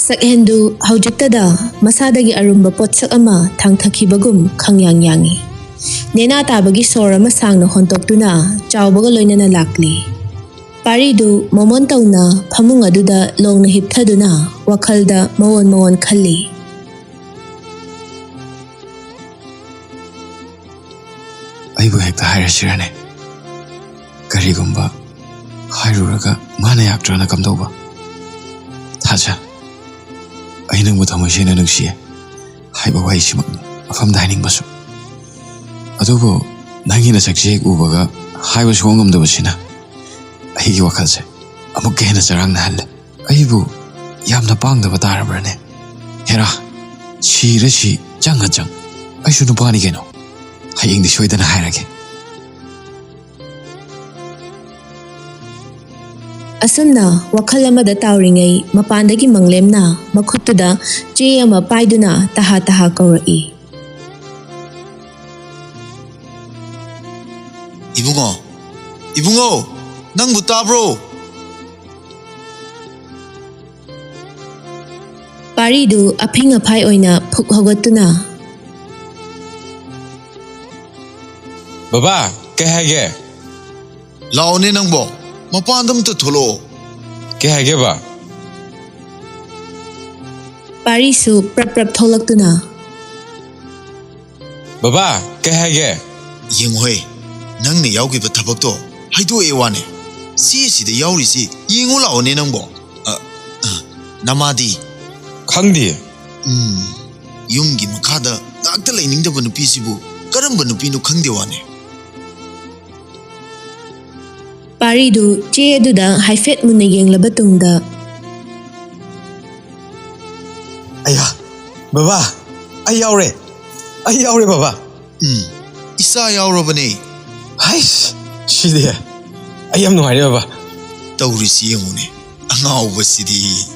ꯁꯛꯍꯦꯟꯗꯨ ꯍꯧꯖꯤꯛꯇꯗ ꯃꯁꯥꯗꯒꯤ ꯑꯔꯨꯝꯕ ꯄꯣꯠꯁꯛ ꯑꯃ ꯊꯥꯡꯊꯈꯤꯕꯒꯨꯝ ꯈꯪꯌꯥꯡ ꯌꯥꯡꯏ꯫ ꯅꯦꯅꯥ ꯇꯥꯕꯒꯤ ꯁꯣꯔ ꯑꯃ ꯁꯥꯡꯅ ꯍꯣꯟꯇꯣꯛꯇꯨꯅ ꯆꯥꯎꯕꯒ ꯂꯣꯏꯅꯅ ꯂꯥꯛꯂꯤ꯫ ꯄꯥꯔꯤꯗꯨ ꯃꯣꯃꯣꯟ ꯇꯧꯅ ꯐꯃꯨꯡ ꯑꯗꯨꯗ ꯂꯣꯡꯅ ꯍꯤꯞꯊꯗꯨꯅ ꯋꯥꯈꯜꯗ ꯃꯑꯣꯟ ꯃꯑꯣꯟ ꯈꯜꯂꯤ꯫ ꯑꯩꯕꯨ ꯍꯦꯛꯇ ꯍꯥꯏꯔꯁꯤꯔꯅꯦ? ꯀꯔꯤꯒꯨꯝꯕ ꯍꯥꯏꯔꯨꯔꯒ ꯃꯥꯅ ꯌꯥꯛꯇ꯭ꯔꯅ ꯀꯝꯗꯧꯕ? ꯊꯥꯖ, ꯑꯩ ꯅꯪꯕꯨ ꯊꯃꯣꯏ ꯁꯦꯡꯅ ꯅꯨꯡꯁꯤꯌꯦ ꯍꯥꯏꯕ ꯋꯥꯍꯩꯁꯤꯃꯛꯅꯤ ꯃꯐꯝꯗ ꯍꯥꯏꯅꯤꯡꯕꯁꯨ꯫ ꯑꯗꯨꯕꯨ ꯅꯪꯒꯤ ꯅꯁꯛꯁꯦ ꯍꯦꯛ ꯎꯕꯒ ꯍꯥꯏꯕ ꯁꯨꯡꯉꯝ ꯉꯝꯗꯕꯁꯤꯅ ꯑꯩꯒꯤ ꯋꯥꯈꯜꯁꯦ ꯑꯃꯨꯛꯀ ꯍꯦꯟꯅ ꯆꯔꯥꯡꯅꯍꯜꯂꯦ꯫ ꯑꯩꯕꯨ ꯌꯥꯝꯅ ꯄꯥꯡꯗꯕ ꯇꯥꯔꯕ꯭ꯔꯅꯦ? ꯍꯦꯔꯥ, ꯁꯤꯔ ꯁꯤ, ꯆꯪꯉ ꯆꯪ꯫ ꯑꯩꯁꯨ ꯅꯨꯄꯥꯅꯤ ꯀꯩꯅꯣ꯫ ꯍꯌꯦꯡꯗꯤ ꯁꯣꯏꯗꯅ ꯍꯥꯏꯔꯒꯦ꯫ ꯑꯁꯨꯝꯅ ꯋꯥꯈꯜ ꯑꯃꯗ ꯇꯥꯎꯔꯤꯉꯩ ꯃꯄꯥꯟꯗꯒꯤ ꯃꯪꯂꯦꯝꯅ ꯃꯈꯨꯠꯇꯨꯗ ꯆꯦ ꯑꯃ ꯄꯥꯏꯗꯨꯅ ꯇꯍꯥ ꯇꯍꯥ ꯀꯧꯔꯛꯏ꯫ ꯏꯕꯨꯡꯉꯣ, ꯏꯕꯨꯡꯉꯣ, ꯅꯪꯕꯨ ꯇꯥꯕ꯭ꯔꯣ? ꯄꯥꯔꯤꯗꯨ ꯑꯐꯤꯡ ꯑꯐꯥꯏ ꯑꯣꯏꯅ ꯐꯨꯛ ꯍꯧꯒꯠꯇꯨꯅ, ꯕꯕꯥ, ꯀꯩ ꯍꯥꯏꯒꯦ? ꯂꯥꯛꯑꯣꯅꯦ ꯅꯪꯕꯣ, ꯃꯄꯥꯟꯗ ꯑꯝꯇ ꯊꯣꯛꯂꯛꯑꯣ꯫ ꯀꯩ ꯍꯥꯏꯒꯦꯕ? ꯄꯥꯔꯤꯁꯨ ꯄ꯭ꯔꯞ ꯄ꯭ꯔꯞ ꯊꯣꯛꯂꯛꯇꯨꯅ, ꯕꯕꯥ, ꯀꯩ ꯍꯥꯏꯒꯦ? ꯌꯦꯡꯉꯨꯍꯦ, ꯅꯪꯅ ꯌꯥꯎꯈꯤꯕ ꯊꯕꯛꯇꯣ ꯍꯥꯏꯗꯣꯛꯑꯦ ꯋꯥꯅꯦ꯫ ꯁꯤ ꯁꯤꯗ ꯌꯥꯎꯔꯤꯁꯤ ꯌꯦꯡꯉꯨ ꯂꯥꯛꯑꯣꯅꯦ ꯅꯪꯕꯣ꯫ ꯑ, ꯑ, ꯅꯃꯥꯗꯤ? ꯈꯪꯗꯤꯌꯦ꯫ ꯎꯝ, ꯌꯨꯝꯒꯤ ꯃꯈꯥꯗ ꯉꯥꯛꯇ ꯂꯩꯅꯤꯡꯗꯕ ꯅꯨꯄꯤꯁꯤꯕꯨ ꯀꯔꯝꯕ ꯅꯨꯄꯤꯅꯣ ꯈꯪꯗꯦ ꯋꯥꯅꯦ꯫ ꯄꯥꯔꯤꯗꯨ ꯆꯦ ꯑꯗꯨꯗ ꯍꯥꯏꯐꯦꯠ ꯃꯨꯟꯅ ꯌꯦꯡꯂꯕ ꯇꯨꯡꯗ, ꯑꯌꯥ, ꯕꯕꯥ, ꯑꯩ ꯌꯥꯎꯔꯦ꯫ ꯑꯩ ꯌꯥꯎꯔꯦ, ꯕꯕꯥ꯫ ꯎꯝ, ꯏꯆꯥ ꯌꯥꯎꯔꯕꯅꯦ꯫ ꯍꯥꯏꯁ, ꯁꯤꯗꯤ ꯑꯩ ꯌꯥꯝ ꯅꯨꯡꯉꯥꯏꯔꯦ, ꯕꯕꯥ꯫ ꯇꯧꯔꯤꯁꯤ ꯌꯦꯡꯉꯨꯅꯦ, ꯑꯉꯥꯎꯕꯁꯤꯗꯤ꯫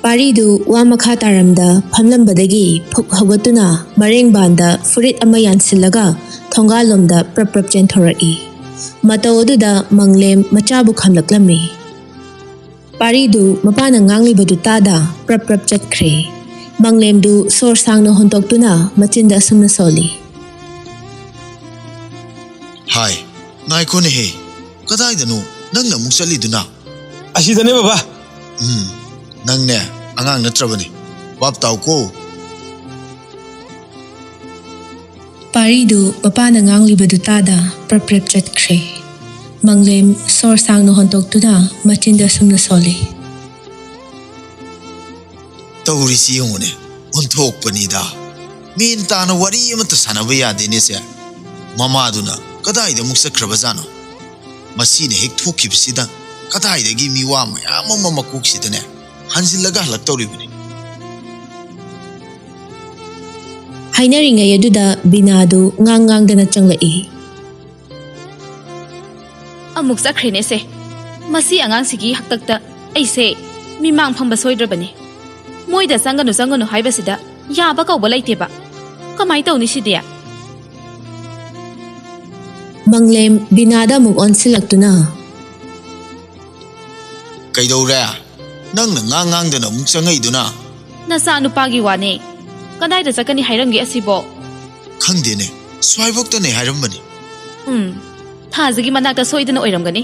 ꯄꯥꯔꯤꯗꯨ ꯋꯥ ꯃꯈꯥ ꯇꯥꯔꯝꯗ ꯐꯝꯂꯝꯕꯗꯒꯤ ꯐꯨꯛ ꯍꯧꯒꯠꯇꯨꯅ ꯃꯔꯦꯡꯕꯥꯟꯗ ꯐꯨꯔꯤꯠ ꯑꯃ ꯌꯥꯟꯁꯤꯜꯂꯒ ꯊꯣꯡꯒꯥꯜꯂꯣꯝꯗ ꯄ꯭ꯔꯞ ꯄ꯭ꯔꯞ ꯆꯦꯟꯊꯣꯔꯛꯏ꯫ ꯃꯇꯧ ꯑꯗꯨꯗ ꯃꯪꯂꯦꯝ ꯃꯆꯥꯕꯨ ꯈꯝꯂꯛꯂꯝꯃꯤ꯫ ꯄꯥꯔꯤꯗꯨ ꯃꯄꯥꯅ ꯉꯥꯡꯂꯤꯕꯗꯨ ꯇꯥꯗ ꯄ꯭ꯔꯞ ꯄ꯭ꯔꯞ ꯆꯠꯈ꯭ꯔꯦ꯫ ꯃꯪꯂꯦꯝꯗꯨ ꯁꯣꯔ ꯁꯥꯡꯅ ꯍꯣꯟꯇꯣꯛꯇꯨꯅ ꯃꯆꯤꯟꯗ ꯑꯁꯨꯝꯅ ꯁꯣꯜꯂꯤ꯫ ꯍꯥꯏ, ꯉꯥꯏꯈꯣꯅꯦꯍꯦ, ꯀꯗꯥꯏꯗꯅꯣ ꯅꯪꯅ ꯑꯃꯨꯛ ꯆꯠꯂꯤꯗꯨꯅ? ꯑꯁꯤꯗꯅꯦ ꯕꯕꯥ꯫ ꯎꯝ, ꯅꯪꯅꯦ ꯑꯉꯥꯡ ꯅꯠꯇ꯭ꯔꯕꯅꯤ, ꯚꯥꯞ ꯇꯥꯎꯀꯣ꯫ ꯄꯥꯔꯤꯗꯨ ꯃꯄꯥꯅ ꯉꯥꯡꯂꯤꯕꯗꯨ ꯇꯥꯗ ꯄ꯭ꯔꯞ ꯄ꯭ꯔꯞ ꯆꯠꯈ꯭ꯔꯦ꯫ ꯃꯪꯂꯦꯝ ꯁꯣꯔ ꯁꯥꯡꯅ ꯍꯣꯟꯇꯣꯛꯇꯨꯅ ꯃꯆꯤꯟꯗ ꯑꯁꯨꯝꯅ ꯁꯣꯜꯂꯤ꯫ ꯇꯧꯔꯤꯁꯤ ꯌꯦꯡꯉꯨꯅꯦ, ꯑꯣꯟꯊꯣꯛꯄꯅꯤꯗ꯫ ꯃꯦꯟ ꯇꯥꯅ ꯋꯥꯔꯤ ꯑꯃꯠꯇ ꯁꯥꯟꯅꯕ ꯌꯥꯗꯦꯅꯦ ꯁꯦ꯫ ꯃꯃꯥꯗꯨꯅ ꯀꯗꯥꯏꯗ ꯑꯃꯨꯛ ꯆꯠꯈ꯭ꯔꯕꯖꯥꯠꯅꯣ? ꯃꯁꯤꯅ ꯍꯦꯛ ꯊꯣꯛꯈꯤꯕꯁꯤꯗ ꯀꯗꯥꯏꯗꯒꯤ ꯃꯤꯋꯥ ꯃꯌꯥꯝ ꯑꯃ ꯃꯀꯣꯛꯁꯤꯗꯅꯦ ꯍꯟꯖꯤꯜꯂꯒ ꯍꯜꯂꯛꯇꯧꯔꯤꯕꯅꯤ꯫ ꯍꯥꯏꯅꯔꯤꯉꯩ ꯑꯗꯨꯗ ꯕꯤꯅꯥꯗꯨ ꯉꯥꯡ ꯉꯥꯡꯗꯅ ꯆꯪꯂꯛꯏ꯫ ꯑꯃꯨꯛ ꯆꯠꯈ꯭ꯔꯦꯅꯦ ꯁꯦ꯫ ꯃꯁꯤ ꯑꯉꯥꯡꯁꯤꯒꯤ ꯍꯥꯛꯇꯛꯇ ꯑꯩꯁꯦ ꯃꯤꯃꯥꯡ ꯐꯝꯕ ꯁꯣꯏꯗ꯭ꯔꯕꯅꯤ꯫ ꯃꯣꯏꯗ ꯆꯪꯒꯅꯨ ꯆꯪꯒꯅꯨ ꯍꯥꯏꯕꯁꯤꯗ ꯌꯥꯕ ꯀꯧꯕ ꯂꯩꯇꯦꯕ꯫ ꯀꯃꯥꯏ ꯇꯧꯅꯤ ꯁꯤꯗꯤ? ꯃꯪꯂꯦꯝ ꯕꯤꯅꯥꯗ ꯑꯃꯨꯛ ꯑꯣꯟꯁꯤꯜꯂꯛꯇꯨꯅ꯫ ꯀꯩꯗꯧꯔꯦ? ꯅꯪꯅ ꯉꯥꯡ ꯉꯥꯡꯗꯅ ꯑꯃꯨꯛ ꯆꯪꯉꯛꯏꯗꯨꯅ? ꯅꯆꯥ ꯅꯨꯄꯥꯒꯤ ꯋꯥꯅꯦ꯫ ꯀꯗꯥꯏꯗ ꯆꯠꯀꯅꯤ ꯍꯥꯏꯔꯝꯒꯦ ꯑꯁꯤꯕꯣ? ꯈꯪꯗꯦꯅꯦ, ꯁ꯭ꯋꯥꯏꯐꯧꯇꯅꯦ ꯍꯥꯏꯔꯝꯕꯅꯤ꯫ ꯎꯝ, ꯊꯥꯖꯒꯤ ꯃꯅꯥꯛꯇ ꯁꯣꯏꯗꯅ ꯑꯣꯏꯔꯝꯒꯅꯤ꯫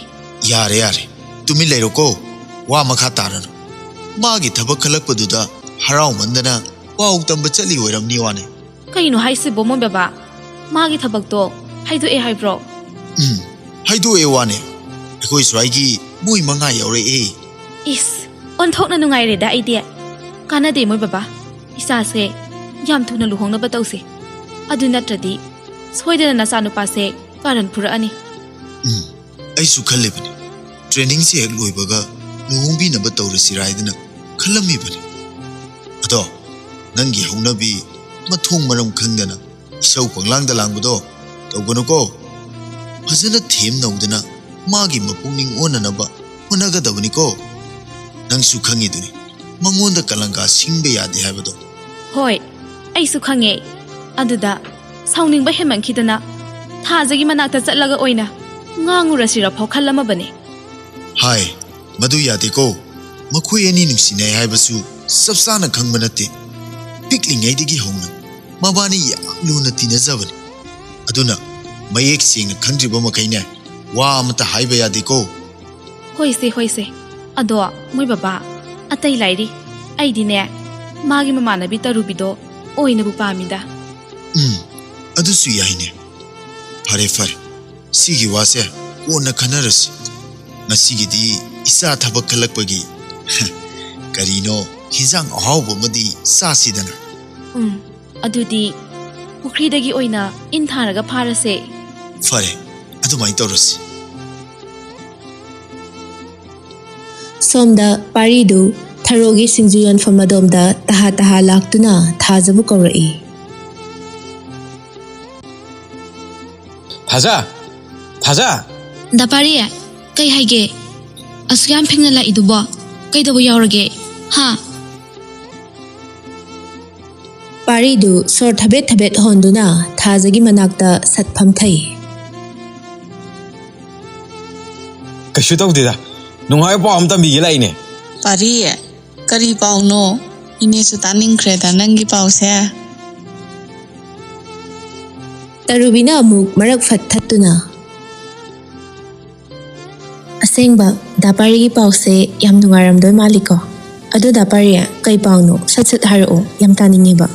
ꯌꯥꯔꯦ, ꯌꯥꯔꯦ, ꯇꯨꯃꯤꯟ ꯂꯩꯔꯣꯀꯣ, ꯋꯥ ꯃꯈꯥ ꯇꯥꯔꯅꯨ꯫ ꯃꯥꯒꯤ ꯊꯕꯛ ꯈꯜꯂꯛꯄꯗꯨꯗ ꯍꯔꯥꯎꯃꯟꯗꯅ ꯄꯥꯎ ꯇꯝꯕ ꯆꯠꯂꯤ ꯑꯣꯏꯔꯝꯅꯤ ꯋꯥꯅꯦ꯫ ꯀꯩꯅꯣ ꯍꯥꯏꯁꯤꯕꯣ ꯃꯣꯏ ꯕꯕꯥ? ꯃꯥꯒꯤ ꯊꯕꯛꯇꯣ ꯍꯥꯏꯗꯣꯛꯑꯦ ꯍꯥꯏꯕ꯭ꯔꯣ? ꯎꯝ, ꯍꯥꯏꯗꯣꯛꯑꯦ ꯋꯥꯅꯦ꯫ ꯑꯩꯈꯣꯏ ꯁ꯭ꯋꯥꯏꯒꯤ ꯃꯣꯏ ꯃꯉꯥ ꯌꯥꯎꯔꯛꯑꯦ꯫ ꯏꯁ, ꯑꯣꯟꯊꯣꯛꯅ ꯅꯨꯡꯉꯥꯏꯔꯦꯗ ꯑꯩꯗꯤ꯫ ꯀꯥꯟꯅꯗꯦ ꯃꯣꯏ ꯕꯕꯥ꯫ ꯏꯆꯥꯁꯦ ꯌꯥꯝ ꯊꯨꯅ ꯂꯨꯍꯣꯡꯅꯕ ꯇꯧꯁꯤ꯫ ꯑꯗꯨ ꯅꯠꯇ꯭ꯔꯗꯤ ꯁꯣꯏꯗꯅ ꯅꯆꯥꯅꯨꯄꯥꯁꯦ ꯀꯥꯔꯟ ꯐꯨꯔꯛꯑꯅꯤ꯫ ꯎꯝ, ꯑꯩꯁꯨ ꯈꯜꯂꯤꯕꯅꯤ꯫ ꯇ꯭ꯔꯦꯅꯤꯡꯁꯦ ꯍꯦꯛ ꯂꯣꯏꯕꯒ ꯂꯨꯍꯣꯡꯕꯤꯅꯕ ꯇꯧꯔꯁꯤꯔꯥ ꯍꯥꯏꯗꯅ ꯈꯜꯂꯝꯃꯤꯕꯅꯤ꯫ ꯑꯗꯣ ꯅꯪꯒꯤ ꯍꯧꯅꯕꯤ ꯃꯊꯣꯡ ꯃꯔꯝ ꯈꯪꯗꯅ ꯏꯁꯧ ꯄꯪꯂꯥꯡꯗ ꯂꯥꯡꯕꯗꯣ ꯇꯧꯒꯅꯨꯀꯣ꯫ ꯐꯖꯅ ꯊꯦꯝ ꯅꯧꯗꯅ ꯃꯥꯒꯤ ꯃꯄꯨꯛꯅꯤꯡ ꯑꯣꯟꯅꯅꯕ ꯍꯣꯠꯅꯒꯗꯕꯅꯤꯀꯣ꯫ ꯅꯪꯁꯨ ꯈꯪꯉꯤꯗꯨꯅꯤ꯫ ꯃꯉꯣꯟꯗ ꯀꯂꯪꯀꯥ ꯁꯤꯡꯕ ꯌꯥꯗꯦ ꯍꯥꯏꯕꯗꯣ꯫ ꯍꯣꯏ, ꯑꯩꯁꯨ ꯈꯪꯉꯦ꯫ ꯑꯗꯨꯗ ꯁꯥꯎꯅꯤꯡꯕ ꯍꯦꯟꯃꯟꯈꯤꯗꯅ ꯊꯥꯖꯒꯤ ꯃꯅꯥꯛꯇ ꯆꯠꯂꯒ ꯑꯣꯏꯅ ꯉꯥꯡꯉꯨꯔꯁꯤꯔ ꯐꯥꯎ ꯈꯜꯂꯝꯃꯕꯅꯦ꯫ ꯍꯥꯏ, ꯃꯗꯨ ꯌꯥꯗꯦꯀꯣ꯫ ꯃꯈꯣꯏ ꯑꯅꯤ ꯅꯨꯡꯁꯤꯅꯩ ꯍꯥꯏꯕꯁꯨ ꯆꯞ ꯆꯥꯅ ꯈꯪꯕ ꯅꯠꯇꯦ꯫ ꯄꯤꯛꯂꯤꯉꯩꯗꯒꯤ ꯍꯧꯅ ꯃꯕꯥꯅꯤ ꯌꯥꯝ ꯂꯨꯅ ꯇꯤꯟꯅꯖꯕꯅꯤ꯫ ꯑꯗꯨꯅ ꯃꯌꯦꯛ ꯁꯦꯡꯅ ꯈꯪꯗ꯭ꯔꯤꯕ ꯃꯈꯩꯅꯦ, ꯋꯥ ꯑꯃꯠꯇ ꯍꯥꯏꯕ ꯌꯥꯗꯦꯀꯣ꯫ ꯍꯣꯏꯁꯦ, ꯍꯣꯏꯁꯦ꯫ ꯑꯗꯣ ꯃꯣꯏ ꯕꯕꯥ, ꯑꯇꯩ ꯂꯥꯏꯔꯤ꯫ ꯑꯩꯗꯤꯅꯦ, ꯃꯥꯒꯤ ꯃꯃꯥꯟꯅꯕꯤ ꯇꯔꯨꯕꯤꯗꯣ ꯑꯣꯏꯅꯕꯨ ꯄꯥꯝꯃꯤꯗ꯫ ꯎꯝ, ꯑꯗꯨꯁꯨ ꯌꯥꯏꯅꯦ꯫ ꯐꯔꯦ, ꯐꯔꯦ꯫ ꯁꯤꯒꯤ ꯋꯥꯁꯦ ꯀꯣꯟꯅ ꯈꯟꯅꯔꯁꯤ꯫ ꯉꯁꯤꯒꯤꯗꯤ ꯏꯆꯥ ꯊꯕꯛ ꯈꯜꯂꯛꯄꯒꯤ ꯀꯔꯤꯅꯣ, ꯍꯤꯟꯖꯥꯡ ꯑꯍꯥꯎꯕ ꯑꯃꯗꯤ ꯆꯥꯁꯤꯗꯅ꯫ ꯎꯝ, ꯑꯗꯨꯗꯤ ꯄꯨꯈ꯭ꯔꯤꯗꯒꯤ ꯑꯣꯏꯅ ꯏꯟ ꯊꯥꯔꯒ ꯐꯥꯔꯁꯦ꯫ ꯐꯔꯦ, ꯑꯗꯨꯃꯥꯏꯅ ꯇꯧꯔꯁꯤ꯫ ꯁꯣꯝꯗ ꯄꯥꯔꯤꯗꯨ ꯊꯔꯣꯒꯤ ꯁꯤꯡꯖꯨ ꯌꯣꯟꯐꯝ ꯑꯗꯣꯝꯗ ꯇꯍꯥ ꯇꯍꯥ ꯂꯥꯛꯇꯨꯅ ꯊꯥꯖꯕꯨ ꯀꯧꯔꯛꯏ꯫ ꯊꯥꯖ! ꯊꯥꯖ! ꯗꯥ ꯄꯥꯔꯤ, ꯀꯩ ꯍꯥꯏꯒꯦ? ꯑꯁꯨꯛ ꯌꯥꯝ ꯐꯤꯡꯅ ꯂꯥꯛꯏꯗꯨꯕꯣ? ꯀꯩꯗꯧꯕ ꯌꯥꯎꯔꯒꯦ? ꯍꯥ? ꯄꯥꯔꯤꯗꯨ ꯁꯣꯔ ꯊꯕꯦꯠ ꯊꯕꯦꯠ ꯍꯣꯟꯗꯨꯅ ꯊꯥꯖꯒꯤ ꯃꯅꯥꯛꯇ ꯁꯠ ꯐꯝꯊꯩ꯫ ꯀꯩꯁꯨ ꯇꯧꯗꯦꯗ꯫ ꯅꯨꯡꯉꯥꯏꯕ ꯄꯥꯎ ꯑꯃ ꯇꯝꯕꯤꯒꯦ ꯂꯥꯛꯏꯅꯦ꯫ ꯄꯥꯔꯤ, ꯀꯔꯤ ꯄꯥꯎꯅꯣ? ꯏꯅꯦꯁꯨ ꯇꯥꯅꯤꯡꯈ꯭ꯔꯦꯗ ꯅꯪꯒꯤ ꯄꯥꯎꯁꯦ꯫ ꯇꯔꯨꯕꯤꯅ ꯑꯃꯨꯛ ꯃꯔꯛ ꯐꯠ ꯊꯠꯇꯨꯅ, "ꯑꯁꯦꯡꯕ, ꯗꯥ ꯄꯥꯔꯤꯒꯤ ꯄꯥꯎꯁꯦ ꯌꯥꯝ ꯅꯨꯡꯉꯥꯏꯔꯝꯗꯣꯏ ꯃꯥꯜꯂꯤꯀꯣ꯫ ꯑꯗꯨ ꯗꯥ ꯄꯥꯔꯤ, ꯀꯩ ꯄꯥꯎꯅꯣ? ꯁꯠ ꯁꯠ ꯍꯥꯏꯔꯛꯑꯣ, ꯌꯥꯝ ꯇꯥꯅꯤꯡꯉꯦꯕ꯫"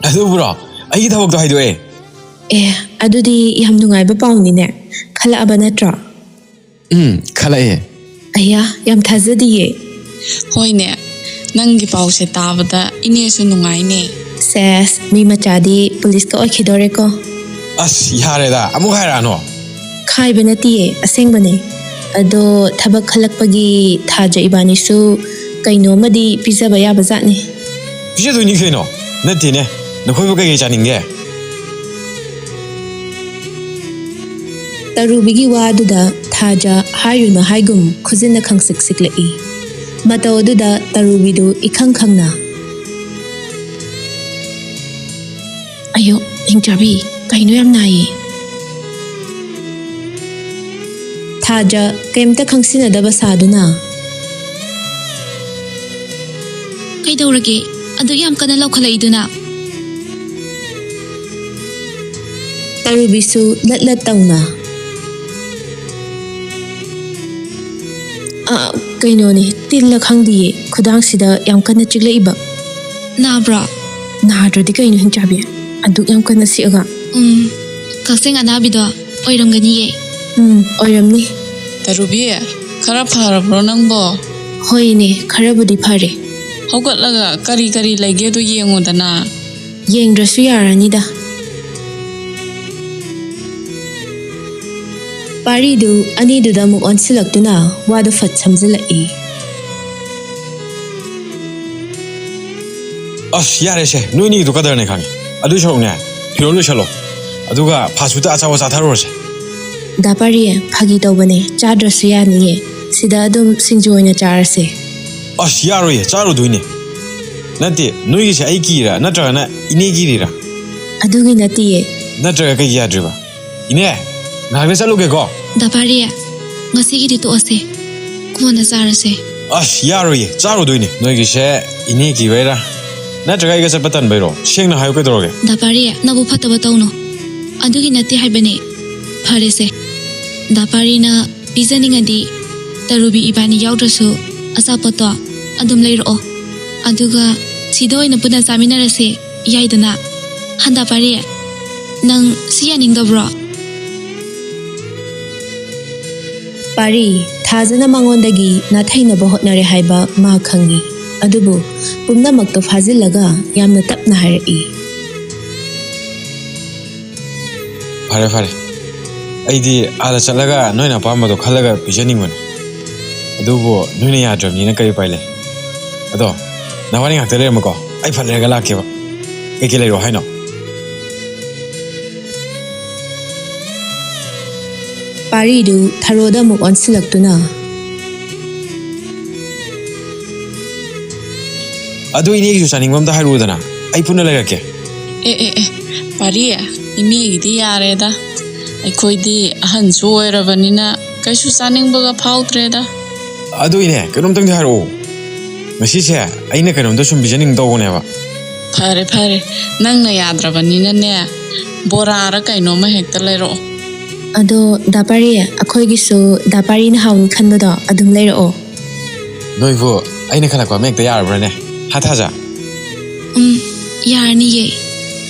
ꯑꯗꯨꯕꯨꯔꯣ? ꯑꯩꯒꯤ ꯊꯕꯛꯇꯣ ꯍꯥꯏꯗꯣꯛꯑꯦ꯫ ꯑꯦ, ꯑꯗꯨꯗꯤ ꯌꯥꯝ ꯅꯨꯡꯉꯥꯏꯕ ꯄꯥꯎꯅꯤꯅꯦ꯫ ꯈꯜꯂꯛꯑꯕ ꯅꯠꯇ꯭ꯔꯣ? ꯎꯝ, ꯈꯜꯂꯛꯑꯦ꯫ ꯑꯌꯥ, ꯌꯥꯝ ꯊꯥꯖꯗꯤꯌꯦ꯫ ꯍꯣꯏꯅꯦ, ꯅꯪꯒꯤ ꯄꯥꯎꯁꯦ ꯇꯥꯕꯗ ꯏꯅꯦꯁꯨ ꯅꯨꯡꯉꯥꯏꯅꯦ꯫ ꯁꯦꯁ, ꯃꯤ ꯃꯆꯥꯗꯤ ꯄꯨꯂꯤꯁꯀ ꯑꯣꯏꯈꯤꯗꯣꯔꯦꯀꯣ꯫ ꯑꯁ, ꯌꯥꯔꯦꯗ, ꯑꯃꯨꯛ ꯍꯥꯏꯔꯛꯑꯅꯣ꯫ ꯈꯥꯏꯕ ꯅꯠꯇꯤꯌꯦ, ꯑꯁꯦꯡꯕꯅꯦ꯫ ꯑꯗꯣ ꯊꯕꯛ ꯈꯜꯂꯛꯄꯒꯤ ꯊꯥꯖ ꯏꯕꯥꯅꯤꯁꯨ ꯀꯩꯅꯣꯝꯃꯗꯤ ꯄꯤꯖꯕ ꯌꯥꯕ ꯖꯥꯠꯅꯤ꯫ ꯄꯤꯖꯗꯣꯏꯅꯤ ꯀꯩꯅꯣ꯫ ꯅꯠꯇꯦꯅꯦ, ꯅꯈꯣꯏꯕꯨ ꯀꯩꯀꯩ ꯆꯥꯅꯤꯡꯒꯦ? ꯇꯔꯨꯕꯤꯒꯤ ꯋꯥꯗꯨꯗ ꯊꯥꯖ ꯍꯥꯏꯔꯨꯅꯨ ꯍꯥꯏꯒꯨꯝ ꯈꯨꯖꯤꯟꯅ ꯈꯪꯁꯤꯛ ꯁꯤꯛꯂꯛꯏ꯫ ꯃꯇꯧ ꯑꯗꯨꯗ ꯇꯔꯨꯕꯤꯗꯨ ꯏꯈꯪ ꯈꯪꯅ꯫ ꯑꯌꯣ, ꯍꯤꯡꯆꯥꯕꯤ, ꯀꯩꯅꯣ ꯌꯥꯝ ꯅꯥꯏꯌꯦ? ꯊꯥꯖ ꯀꯩꯝꯇ ꯈꯪꯁꯤꯟꯅꯗꯕ ꯁꯥꯗꯨꯅ꯫ ꯀꯩꯗꯧꯔꯒꯦ? ꯑꯗꯨꯛ ꯌꯥꯝ ꯀꯟꯅ ꯂꯧꯈꯠꯂꯛꯏꯗꯨꯅ? ꯇꯔꯨꯕꯤꯁꯨ ꯂꯠ ꯂꯠ ꯇꯧꯅ꯫ ꯑ, ꯀꯩꯅꯣꯅꯦ, ꯇꯤꯜꯂ ꯈꯪꯗꯤꯌꯦ, ꯈꯨꯗꯥꯡꯁꯤꯗ ꯌꯥꯝ ꯀꯟꯅ ꯆꯤꯛꯂꯛꯏꯕ꯫ ꯅꯥꯕ꯭ꯔꯣ? ꯅꯥꯗ꯭ꯔꯗꯤ ꯀꯩꯅꯣ, ꯍꯤꯡꯆꯥꯕꯤ? ꯑꯗꯨꯛ ꯌꯥꯝ ꯀꯟꯅ ꯁꯤꯛꯑꯒ꯫ ꯎꯝ, ꯀꯛꯆꯦꯡ ꯑꯅꯥꯕꯤꯗꯣ ꯑꯣꯏꯔꯝꯒꯅꯤꯌꯦ꯫ ꯎꯝ, ꯑꯣꯏꯔꯝꯅꯤ꯫ ꯇꯔꯨꯕꯤ, ꯈꯔ ꯐꯔꯕ꯭ꯔꯣ ꯅꯪꯕꯣ? ꯍꯣꯏꯅꯦ, ꯈꯔꯕꯨꯗꯤ ꯐꯔꯦ꯫ ꯍꯧꯒꯠꯂꯒ ꯀꯔꯤ ꯀꯔꯤ ꯂꯩꯒꯦꯗꯣ ꯌꯦꯡꯉꯨꯗꯅ꯫ ꯌꯦꯡꯗ꯭ꯔꯁꯨ ꯌꯥꯔꯅꯤꯗ꯫ ꯄꯥꯔꯤꯗꯨ ꯑꯅꯤꯗꯨꯗ ꯑꯃꯨꯛ ꯑꯣꯟꯁꯤꯜꯂꯛꯇꯨꯅ ꯋꯥꯗꯨ ꯐꯠ ꯁꯝꯖꯤꯜꯂꯛꯏ꯫ ꯑꯁ, ꯌꯥꯔꯦꯁꯦ, ꯅꯣꯏꯅꯤꯒꯤꯗꯣ ꯀꯗꯔꯅꯦ ꯈꯪꯉꯦ꯫ ꯑꯗꯨꯏ ꯁꯔꯨꯛꯅꯦ, ꯐꯤꯔꯣꯜ ꯂꯣꯏꯁꯜꯂꯣ, ꯑꯗꯨꯒ ꯐꯥꯁ ꯐꯨꯗꯇ ꯑꯆꯥꯄꯣꯠ ꯆꯥꯊꯔꯨꯔꯁꯦ꯫ ꯗꯥ ꯄꯥꯔꯤ, ꯐꯥꯒꯤ ꯇꯧꯕꯅꯦ, ꯆꯥꯗ꯭ꯔꯁꯨ ꯌꯥꯅꯤꯌꯦ꯫ ꯁꯤꯗ ꯑꯗꯨꯝ ꯁꯤꯡꯖꯨ ꯑꯣꯏꯅ ꯆꯥꯔꯁꯦ꯫ ꯑꯁ, ꯌꯥꯔꯣꯏꯌꯦ, ꯆꯥꯔꯨꯗꯣꯏꯅꯦ꯫ ꯅꯠꯇꯦ, ꯅꯣꯏꯒꯤꯁꯦ ꯑꯩ ꯀꯤꯔꯤꯔꯥ ꯅꯠꯇ꯭ꯔꯒꯅ ꯏꯅꯦ ꯀꯤꯔꯤꯔꯥ? ꯑꯗꯨꯒꯤ ꯅꯠꯇꯤꯌꯦ꯫ ꯅꯠꯇ꯭ꯔꯒ ꯀꯩꯒꯤ ꯌꯥꯗ꯭ꯔꯤꯕ? ꯏꯅꯦ, ꯉꯥꯏꯍꯥꯛꯇ ꯆꯠꯂꯨꯒꯦꯀꯣ꯫ ꯗꯥ ꯄꯥꯔꯤ, ꯉꯁꯤꯒꯤꯗꯤ ꯇꯣꯛꯑꯁꯦ, ꯀꯣꯟꯅ ꯆꯥꯔꯁꯦ꯫ ꯑꯁ, ꯌꯥꯔꯣꯏꯌꯦ, ꯆꯥꯔꯨꯗꯣꯏꯅꯦ꯫ ꯅꯣꯏꯒꯤꯁꯦ ꯏꯅꯦ ꯀꯤꯕꯩꯔꯥ ꯅꯠꯇ꯭ꯔꯒ ꯑꯩꯒ ꯆꯠꯄ ꯇꯟꯕꯩꯔꯣ? ꯁꯦꯡꯅ ꯍꯥꯏꯌꯨ, ꯀꯩꯗꯧꯔꯒꯦ? ꯗꯥ ꯄꯥꯔꯤ, ꯅꯕꯨ ꯐꯠꯇꯕ ꯇꯧꯅꯨ꯫ ꯑꯗꯨꯒꯤ ꯅꯠꯇꯦ ꯍꯥꯏꯕꯅꯦ꯫ ꯐꯔꯦꯁꯦ, ꯗꯥ ꯄꯥꯔꯤꯅ ꯄꯤꯖꯅꯤꯡꯉꯗꯤ ꯇꯔꯨꯕꯤ ꯏꯕꯥꯅꯤ ꯌꯥꯎꯗ꯭ꯔꯁꯨ ꯑꯆꯥꯄꯣꯠꯇꯣ ꯑꯗꯨꯝ ꯂꯩꯔꯛꯑꯣ, ꯑꯗꯨꯒ ꯁꯤꯗ ꯑꯣꯏꯅ ꯄꯨꯟꯅ ꯆꯥꯃꯤꯟꯅꯔꯁꯦ꯫ ꯌꯥꯏꯗꯅ? ꯍꯟꯗꯛ ꯄꯥꯔꯤ, ꯅꯪ ꯁꯤ ꯌꯥꯅꯤꯡꯗꯕ꯭ꯔꯣ? ꯄꯥꯔꯤ, ꯊꯥꯖꯅ ꯃꯉꯣꯟꯗꯒꯤ ꯅꯥꯊꯩꯅꯕ ꯍꯣꯠꯅꯔꯦ ꯍꯥꯏꯕ ꯃꯥ ꯈꯪꯏ꯫ ꯑꯗꯨꯕꯨ ꯄꯨꯝꯅꯃꯛꯇꯣ ꯐꯥꯖꯤꯜꯂꯒ ꯌꯥꯝꯅ ꯇꯞꯅ ꯍꯥꯏꯔꯛꯏ꯫ ꯐꯔꯦ, ꯐꯔꯦ꯫ ꯑꯩꯗꯤ ꯑꯥꯗ ꯆꯠꯂꯒ ꯅꯣꯏꯅ ꯑꯄꯥꯝꯕꯗꯣ ꯈꯜꯂꯒ ꯄꯤꯖꯅꯤꯡꯕꯅꯦ꯫ ꯑꯗꯨꯕꯨ ꯅꯣꯏꯅ ꯌꯥꯗ꯭ꯔꯕꯅꯤꯅ ꯀꯔꯤ ꯎꯄꯥꯏ ꯂꯩ? ꯑꯗꯣ, ꯅꯕꯥꯅꯤ ꯉꯥꯛꯇ ꯂꯩꯔꯝꯃꯨꯀꯣ꯫ ꯑꯩ ꯐꯠ ꯂꯩꯔꯒ ꯂꯥꯛꯀꯦꯕ꯫ ꯀꯩꯀꯩ ꯂꯩꯔꯛꯑꯣ ꯍꯥꯏꯅꯣ? ꯄꯥꯔꯤꯗꯨ ꯊꯔꯣꯗ ꯑꯃꯨꯛ ꯑꯣꯟꯁꯤꯜꯂꯛꯇꯨꯅ꯫ ꯑꯗꯨ ꯏꯅꯦꯒꯤꯁꯨ ꯆꯥꯅꯤꯡꯕ ꯑꯝꯇ ꯍꯥꯏꯔꯛꯎꯗꯅ, ꯑꯩ ꯄꯨꯟꯅ ꯂꯩꯔꯛꯀꯦ꯫ ꯑꯦ ꯑꯦ ꯑꯦ, ꯄꯥꯔꯤ, ꯏꯅꯦꯒꯤꯗꯤ ꯌꯥꯔꯦꯗ, ꯑꯩꯈꯣꯏꯗꯤ ꯑꯍꯟꯁꯨ ꯑꯣꯏꯔꯕꯅꯤꯅ ꯀꯩꯁꯨ ꯆꯥꯅꯤꯡꯕꯒ ꯐꯥꯎꯗ꯭ꯔꯦꯗ꯫ ꯑꯗꯨ ꯏꯅꯦ, ꯀꯩꯅꯣꯝꯇꯪꯗꯤ ꯍꯥꯏꯔꯛꯑꯣ, ꯉꯁꯤꯁꯦ ꯑꯩꯅ ꯀꯩꯅꯣꯝꯇ ꯁꯨꯝ ꯄꯤꯖꯅꯤꯡ ꯇꯧꯕꯅꯦꯕ꯫ ꯐꯔꯦ ꯐꯔꯦ, ꯅꯪꯅ ꯌꯥꯗ꯭ꯔꯕꯅꯤꯅꯅꯦ, ꯕꯣꯔꯥꯔ ꯀꯩꯅꯣꯝꯃ ꯍꯦꯛꯇ ꯂꯩꯔꯛꯑꯣ꯫ ꯑꯗꯣ ꯗꯥ ꯄꯥꯔꯤ, ꯑꯩꯈꯣꯏꯒꯤꯁꯨ ꯗꯥ ꯄꯥꯔꯤꯅ ꯍꯥꯎꯅꯤ ꯈꯟꯕꯗꯣ ꯑꯗꯨꯝ ꯂꯩꯔꯛꯑꯣ꯫ ꯅꯣꯏꯕꯨ ꯑꯩꯅ ꯈꯜꯂꯛꯄ ꯑꯃ ꯍꯦꯛꯇ ꯌꯥꯔꯕ꯭ꯔꯥꯅꯦ? ꯍꯥ ꯊꯥꯖ? ꯎꯝ, ꯌꯥꯔꯅꯤꯌꯦ꯫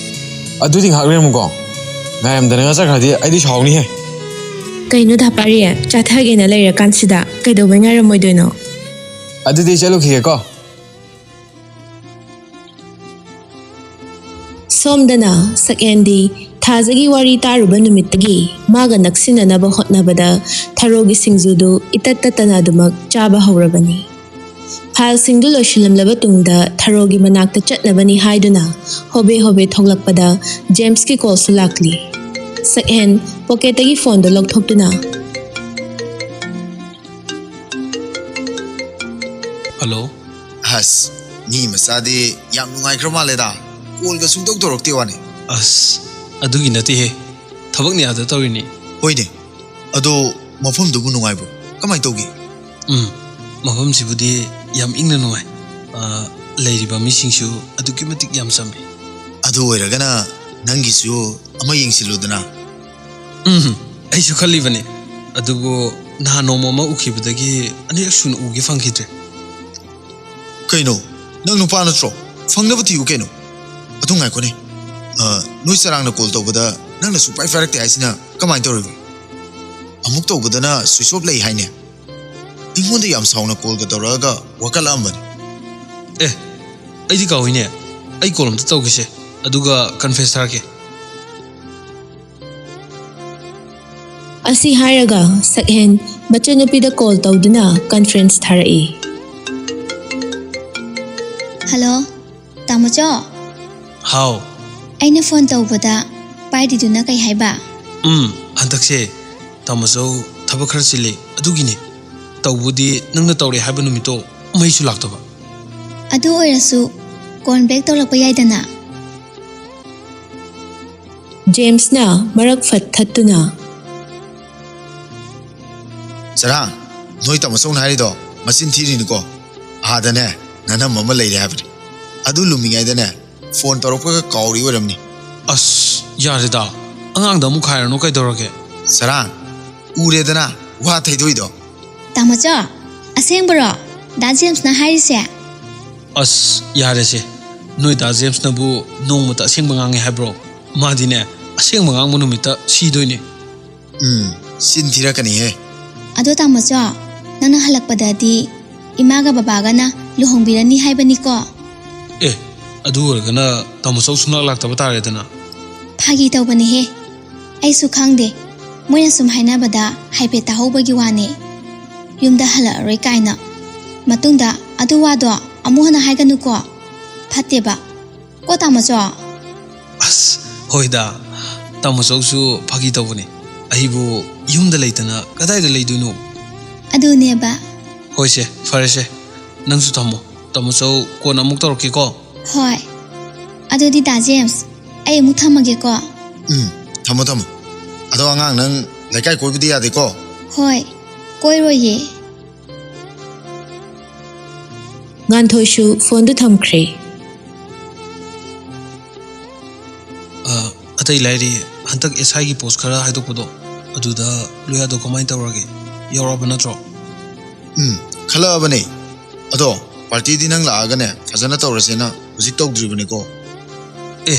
ꯑꯗꯨꯗꯤ ꯉꯥꯏꯍꯥꯛ ꯂꯩꯔꯝꯃꯨꯀꯣ, ꯉꯥꯏꯔꯝꯗꯅꯒ ꯆꯠꯈ꯭ꯔꯗꯤ ꯑꯩꯗꯤ ꯁꯥꯎꯅꯤꯍꯦ꯫ ꯀꯩꯅꯣ ꯗꯥ ꯄꯥꯔꯤ, ꯆꯥꯊꯒꯦꯅ ꯂꯩꯔꯀꯥꯟꯁꯤꯗ ꯀꯩꯗꯧꯕꯩ ꯉꯥꯏꯔꯝꯃꯣꯏꯗꯣꯏꯅꯣ? ꯑꯗꯨꯗꯤ ꯑꯩ ꯆꯠꯂꯨꯈꯤꯒꯦꯀꯣ꯫ ꯁꯣꯝꯗꯅ ꯁꯛꯍꯦꯟꯗꯤ ꯊꯥꯖꯒꯤ ꯋꯥꯔꯤ ꯇꯥꯔꯨꯕ ꯅꯨꯃꯤꯠꯇꯒꯤ ꯃꯥꯒ ꯅꯛꯁꯤꯟꯅꯅꯕ ꯍꯣꯠꯅꯕꯗ ꯊꯔꯣꯒꯤ ꯁꯤꯡꯖꯨꯗꯨ ꯏꯇꯠ ꯇꯠꯇꯅ ꯑꯗꯨꯃꯛ ꯆꯥꯕ ꯍꯧꯔꯕꯅꯤ꯫ ꯐꯥꯏꯜꯁꯤꯡꯗꯨ ꯂꯣꯏꯁꯤꯜꯂꯝꯂꯕ ꯇꯨꯡꯗ ꯊꯔꯣꯒꯤ ꯃꯅꯥꯛꯇ ꯆꯠꯅꯕꯅꯤ ꯍꯥꯏꯗꯨꯅ ꯍꯣꯕꯦ ꯍꯣꯕꯦ ꯊꯣꯛꯂꯛꯄꯗ ꯖꯦꯝꯁꯀꯤ ꯀꯣꯜꯁꯨ ꯂꯥꯛꯂꯤ꯫ ꯁꯛꯍꯦꯟ ꯄꯣꯀꯦꯠꯇꯒꯤ ꯐꯣꯟꯗꯨ ꯂꯧꯊꯣꯛꯇꯨꯅ, "ꯍꯜꯂꯣ꯫ ꯑꯁ, ꯃꯤ ꯃꯆꯥꯗꯤ ꯌꯥꯝ ꯅꯨꯡꯉꯥꯏꯈ꯭ꯔ ꯃꯥꯜꯂꯦꯗ꯫ ꯀꯣꯜꯒ ꯁꯨꯡꯇꯧ ꯇꯧꯔꯛꯇꯦ ꯋꯥꯅꯤ꯫ ꯑꯁ, ꯑꯗꯨꯒꯤ ꯅꯠꯇꯦꯍꯦ꯫ ꯊꯕꯛꯅꯦ ꯑꯗ ꯇꯧꯔꯤꯅꯤ꯫" "ꯍꯣꯏꯅꯦ꯫ ꯑꯗꯣ ꯃꯐꯝꯗꯨꯕꯨ ꯅꯨꯡꯉꯥꯏꯕ꯭ꯔꯣ? ꯀꯃꯥꯏꯅ ꯇꯧꯒꯦ?" "ꯎꯝ, ꯃꯐꯝꯁꯤꯕꯨꯗꯤ ꯌꯥꯝ ꯏꯪꯅ ꯅꯨꯡꯉꯥꯏ꯫ ꯑ, ꯂꯩꯔꯤꯕ ꯃꯤꯁꯤꯡꯁꯨ ꯑꯗꯨꯛꯀꯤ ꯃꯇꯤꯛ ꯌꯥꯝ ꯆꯝꯃꯤ꯫" "ꯑꯗꯨ ꯑꯣꯏꯔꯒꯅ ꯅꯪꯒꯤꯁꯨ ꯑꯃ ꯌꯦꯡꯁꯤꯜꯂꯨꯗꯅ꯫" "ꯎꯝ, ꯑꯩꯁꯨ ꯈꯜꯂꯤꯕꯅꯤ꯫ ꯑꯗꯨꯕꯨ ꯅꯍꯥꯟ ꯅꯣꯡꯃ ꯑꯃ ꯎꯈꯤꯕꯗꯒꯤ ꯑꯅꯤꯔꯛ ꯁꯨꯅ ꯎꯒꯦ ꯐꯪꯈꯤꯗ꯭ꯔꯦ꯫" "ꯀꯩꯅꯣ? ꯅꯪ ꯅꯨꯄꯥ ꯅꯠꯇ꯭ꯔꯣ? ꯐꯪꯅꯕ ꯊꯤꯌꯨ ꯀꯩꯅꯣ꯫" "ꯑꯗꯨ ꯉꯥꯏꯈꯣꯅꯦ꯫ ꯑ, ꯅꯣꯏ ꯆꯔꯥꯡꯅ ꯀꯣꯜ ꯇꯧꯕꯗ ꯅꯪꯅ ꯁꯨꯡꯄꯥꯏ ꯄꯥꯏꯔꯛꯇꯦ ꯍꯥꯏꯁꯤꯅ ꯀꯃꯥꯏꯅ ꯇꯧꯔꯤꯕ? ꯑꯃꯨꯛ ꯇꯧꯕꯗꯅ ꯁ꯭ꯋꯤꯆ ꯑꯣꯐ ꯂꯩ ꯍꯥꯏꯅꯦ꯫ ꯑꯩꯉꯣꯟꯗ ꯌꯥꯝ ꯁꯥꯎꯅ ꯀꯣꯜꯒ ꯇꯧꯔꯛꯑꯒ ꯋꯥꯀꯠꯂꯛꯑꯝꯕꯅꯤ꯫" "ꯑꯦ, ꯑꯩꯗꯤ ꯀꯥꯎꯏꯅꯦ꯫ ꯑꯩ ꯀꯣꯜ ꯑꯝꯇ ꯇꯧꯒꯦꯁꯦ, ꯑꯗꯨꯒ ꯀꯟꯐꯦꯁ ꯊꯥꯔꯛꯀꯦ꯫" ꯑꯁꯤ ꯍꯥꯏꯔꯒ ꯁꯛꯍꯦꯟ ꯃꯆꯟꯅꯨꯄꯤꯗ ꯀꯣꯜ ꯇꯧꯗꯨꯅ ꯀꯟꯐ꯭ꯔꯦꯟꯁ ꯊꯥꯔꯛꯏ꯫ "ꯍꯜꯂꯣ, ꯇꯥꯃꯣꯆꯧ?" "ꯍꯥꯎ?" "ꯑꯩꯅ ꯐꯣꯟ ꯇꯧꯕꯗ ꯄꯥꯏꯗ꯭ꯔꯤꯗꯨꯅ ꯀꯩ ꯍꯥꯏꯕ?" "ꯎꯝ, ꯍꯟꯗꯛꯁꯦ ꯇꯥꯃꯣꯆꯧ ꯊꯕꯛ ꯈꯔ ꯆꯤꯜꯂꯤ, ꯑꯗꯨꯒꯤꯅꯤ꯫ ꯇꯧꯕꯨꯗꯤ ꯅꯪꯅ ꯇꯧꯔꯦ ꯍꯥꯏꯕ ꯅꯨꯃꯤꯠꯇꯣ ꯃꯩꯁꯨ ꯂꯥꯛꯇꯕ꯫" ꯑꯗꯨ ꯑꯣꯏꯔꯁꯨ call back ꯇꯧꯔꯛꯄ ꯌꯥꯏꯗꯅ꯫ ꯖꯦꯝꯁꯅ ꯃꯔꯛ ꯐꯠ ꯊꯠꯇꯨꯅ, ꯆꯔꯥꯡ, ꯅꯣꯏ ꯇꯥꯃꯣꯆꯧꯅ ꯍꯥꯏꯔꯤꯗꯣ ꯃꯆꯤꯟ ꯊꯤꯔꯤꯅꯤꯀꯣ꯫ ꯑꯥꯗꯅꯦ ꯅꯅꯝꯃ ꯑꯃ ꯂꯩꯔꯦ ꯍꯥꯏꯕꯅꯤ꯫ ꯑꯗꯨ ꯂꯨꯝꯃꯤꯉꯩꯗꯅꯦ phone ꯇꯧꯔꯛꯄꯒ ꯀꯥꯎꯔꯤ ꯑꯣꯏꯔꯝꯅꯤ꯫ ꯑꯁ, ꯌꯥꯔꯦꯗ, ꯑꯉꯥꯡꯗ ꯑꯃꯨꯛ ꯈꯥꯏꯔꯅꯨ ꯀꯩꯗꯧꯔꯒꯦ꯫ ꯆꯔꯥꯡ, ꯎꯔꯦꯗꯅ ꯋꯥ ꯊꯩꯗꯣꯛꯏꯗꯣ꯫ ꯇꯥꯃꯣꯆꯧ, ꯑꯁꯦꯡꯕꯔꯣ ꯗꯥ ꯖꯦꯝꯁꯅ ꯍꯥꯏꯔꯤꯁꯦ? ꯑꯁ, ꯌꯥꯔꯦꯁꯦ, ꯅꯣꯏ ꯗꯥ ꯖꯦꯝꯁꯅꯕꯨ ꯅꯣꯡꯃꯇ ꯑꯁꯦꯡꯕ ꯉꯥꯡꯉꯦ ꯍꯥꯏꯕ꯭ꯔꯣ? ꯃꯥꯗꯤꯅꯦ, ꯑꯁꯦꯡꯕ ꯉꯥꯡꯕ ꯅꯨꯃꯤꯠꯇ ꯁꯤꯗꯣꯏꯅꯦ꯫ ꯎꯝ, ꯆꯤꯟ ꯊꯤꯔꯛꯀꯅꯤꯍꯦ꯫ ꯑꯗꯣ ꯇꯥꯃꯣꯆꯧ, ꯅꯪꯅ ꯍꯜꯂꯛꯄꯗꯗꯤ ꯏꯃꯥꯒ ꯕꯕꯥꯒꯅ ꯂꯨꯍꯣꯡꯕꯤꯔꯅꯤ ꯍꯥꯏꯕꯅꯤꯀꯣ? ꯑꯦ, ꯑꯗꯨ ꯑꯣꯏꯔꯒꯅ ꯇꯥꯃꯣꯆꯧ ꯁꯨꯡꯂꯥꯛ ꯂꯥꯛꯇꯕ ꯇꯥꯔꯦꯗꯅ꯫ ꯐꯥꯒꯤ ꯇꯧꯕꯅꯦꯍꯦ, ꯑꯩꯁꯨ ꯈꯪꯗꯦ, ꯃꯣꯏꯅ ꯁꯨꯝ ꯍꯥꯏꯅꯕꯗ ꯍꯥꯏꯐꯦꯠ ꯇꯥꯍꯧꯕꯒꯤ ꯋꯥꯅꯦ꯫ ꯌꯨꯝꯗ ꯍꯜꯂꯛꯑꯔꯣꯏ ꯀꯥꯏꯅ꯫ ꯃꯇꯨꯡꯗ ꯑꯗꯨ ꯋꯥꯗꯣ ꯑꯃꯨꯛ ꯍꯟꯅ ꯍꯥꯏꯒꯅꯨꯀꯣ, ꯐꯠꯇꯦꯕ꯫ ꯀꯣ ꯇꯥꯃꯣꯆꯧ? ꯑꯁ, ꯍꯣꯏꯗ, ꯇꯥꯃꯣꯆꯧꯁꯨ ꯐꯥꯒꯤ ꯇꯧꯕꯅꯦ꯫ ꯑꯩꯕꯨ ꯌꯨꯝꯗ ꯂꯩꯇꯅ ꯀꯗꯥꯏꯗ ꯂꯩꯗꯣꯏꯅꯣ? ꯑꯗꯨꯅꯦꯕ꯫ ꯍꯣꯏꯁꯦ, ꯐꯔꯦꯁꯦ, ꯅꯪꯁꯨ ꯊꯝꯃꯣ꯫ ꯇꯥꯃꯣꯆꯧ ꯀꯣꯟꯅ ꯑꯃꯨꯛ ꯇꯧꯔꯛꯀꯦꯀꯣ꯫ ꯍꯣꯏ꯫ ꯑꯗꯨꯗꯤ ꯗꯥ ꯖꯦꯝꯁ, ꯑꯩ ꯑꯃꯨꯛ ꯊꯝꯃꯒꯦꯀꯣ꯫ ꯎꯝ, ꯊꯝꯃꯣ ꯊꯝꯃꯣ꯫ ꯑꯗꯣ ꯑꯉꯥꯡ, ꯅꯪ ꯂꯩꯀꯥꯏ ꯀꯣꯏꯕꯗꯤ ꯌꯥꯗꯦꯀꯣ꯫ ꯍꯣꯏ, ꯀꯣꯏꯔꯣꯏꯌꯦ꯫ ꯉꯥꯟꯊꯣꯏꯁꯨ phoneꯗꯨ ꯊꯝꯈ꯭ꯔꯦ꯫ ꯑ, ꯑꯇꯩ ꯂꯥꯏꯔꯤ, ꯍꯟꯗꯛ ꯑꯦꯁ ꯑꯥꯏꯒꯤ post ꯈꯔ ꯍꯥꯏꯗꯣꯛꯄꯗꯣ, ꯑꯗꯨꯗ ꯂꯨꯌꯥꯗꯣ ꯀꯃꯥꯏꯅ ꯇꯧꯔꯒꯦ? ꯌꯥꯎꯔꯛꯑꯕ ꯅꯠꯇ꯭ꯔꯣ? ꯎꯝ, ꯈꯜꯂꯛꯑꯕꯅꯦ꯫ ꯑꯗꯣ partyꯗꯤ ꯅꯪ ꯂꯥꯛꯑꯒꯅꯦ ꯐꯖꯅ ꯇꯧꯔꯁꯦꯅ ꯍꯧꯖꯤꯛ ꯇꯧꯗ꯭ꯔꯤꯕꯅꯤꯀꯣ꯫ ꯑꯦ,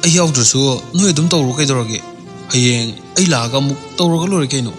ꯑꯩ ꯌꯥꯎꯗ꯭ꯔꯁꯨ ꯅꯣꯏ ꯑꯗꯨꯝ ꯇꯧꯔꯣ ꯀꯩꯗꯧꯔꯒꯦ? ꯍꯌꯦꯡ ꯑꯩ ꯂꯥꯛꯑꯒ ꯑꯃꯨꯛ ꯇꯧꯔꯒ ꯂꯣꯏꯔꯦ ꯀꯩꯅꯣ꯫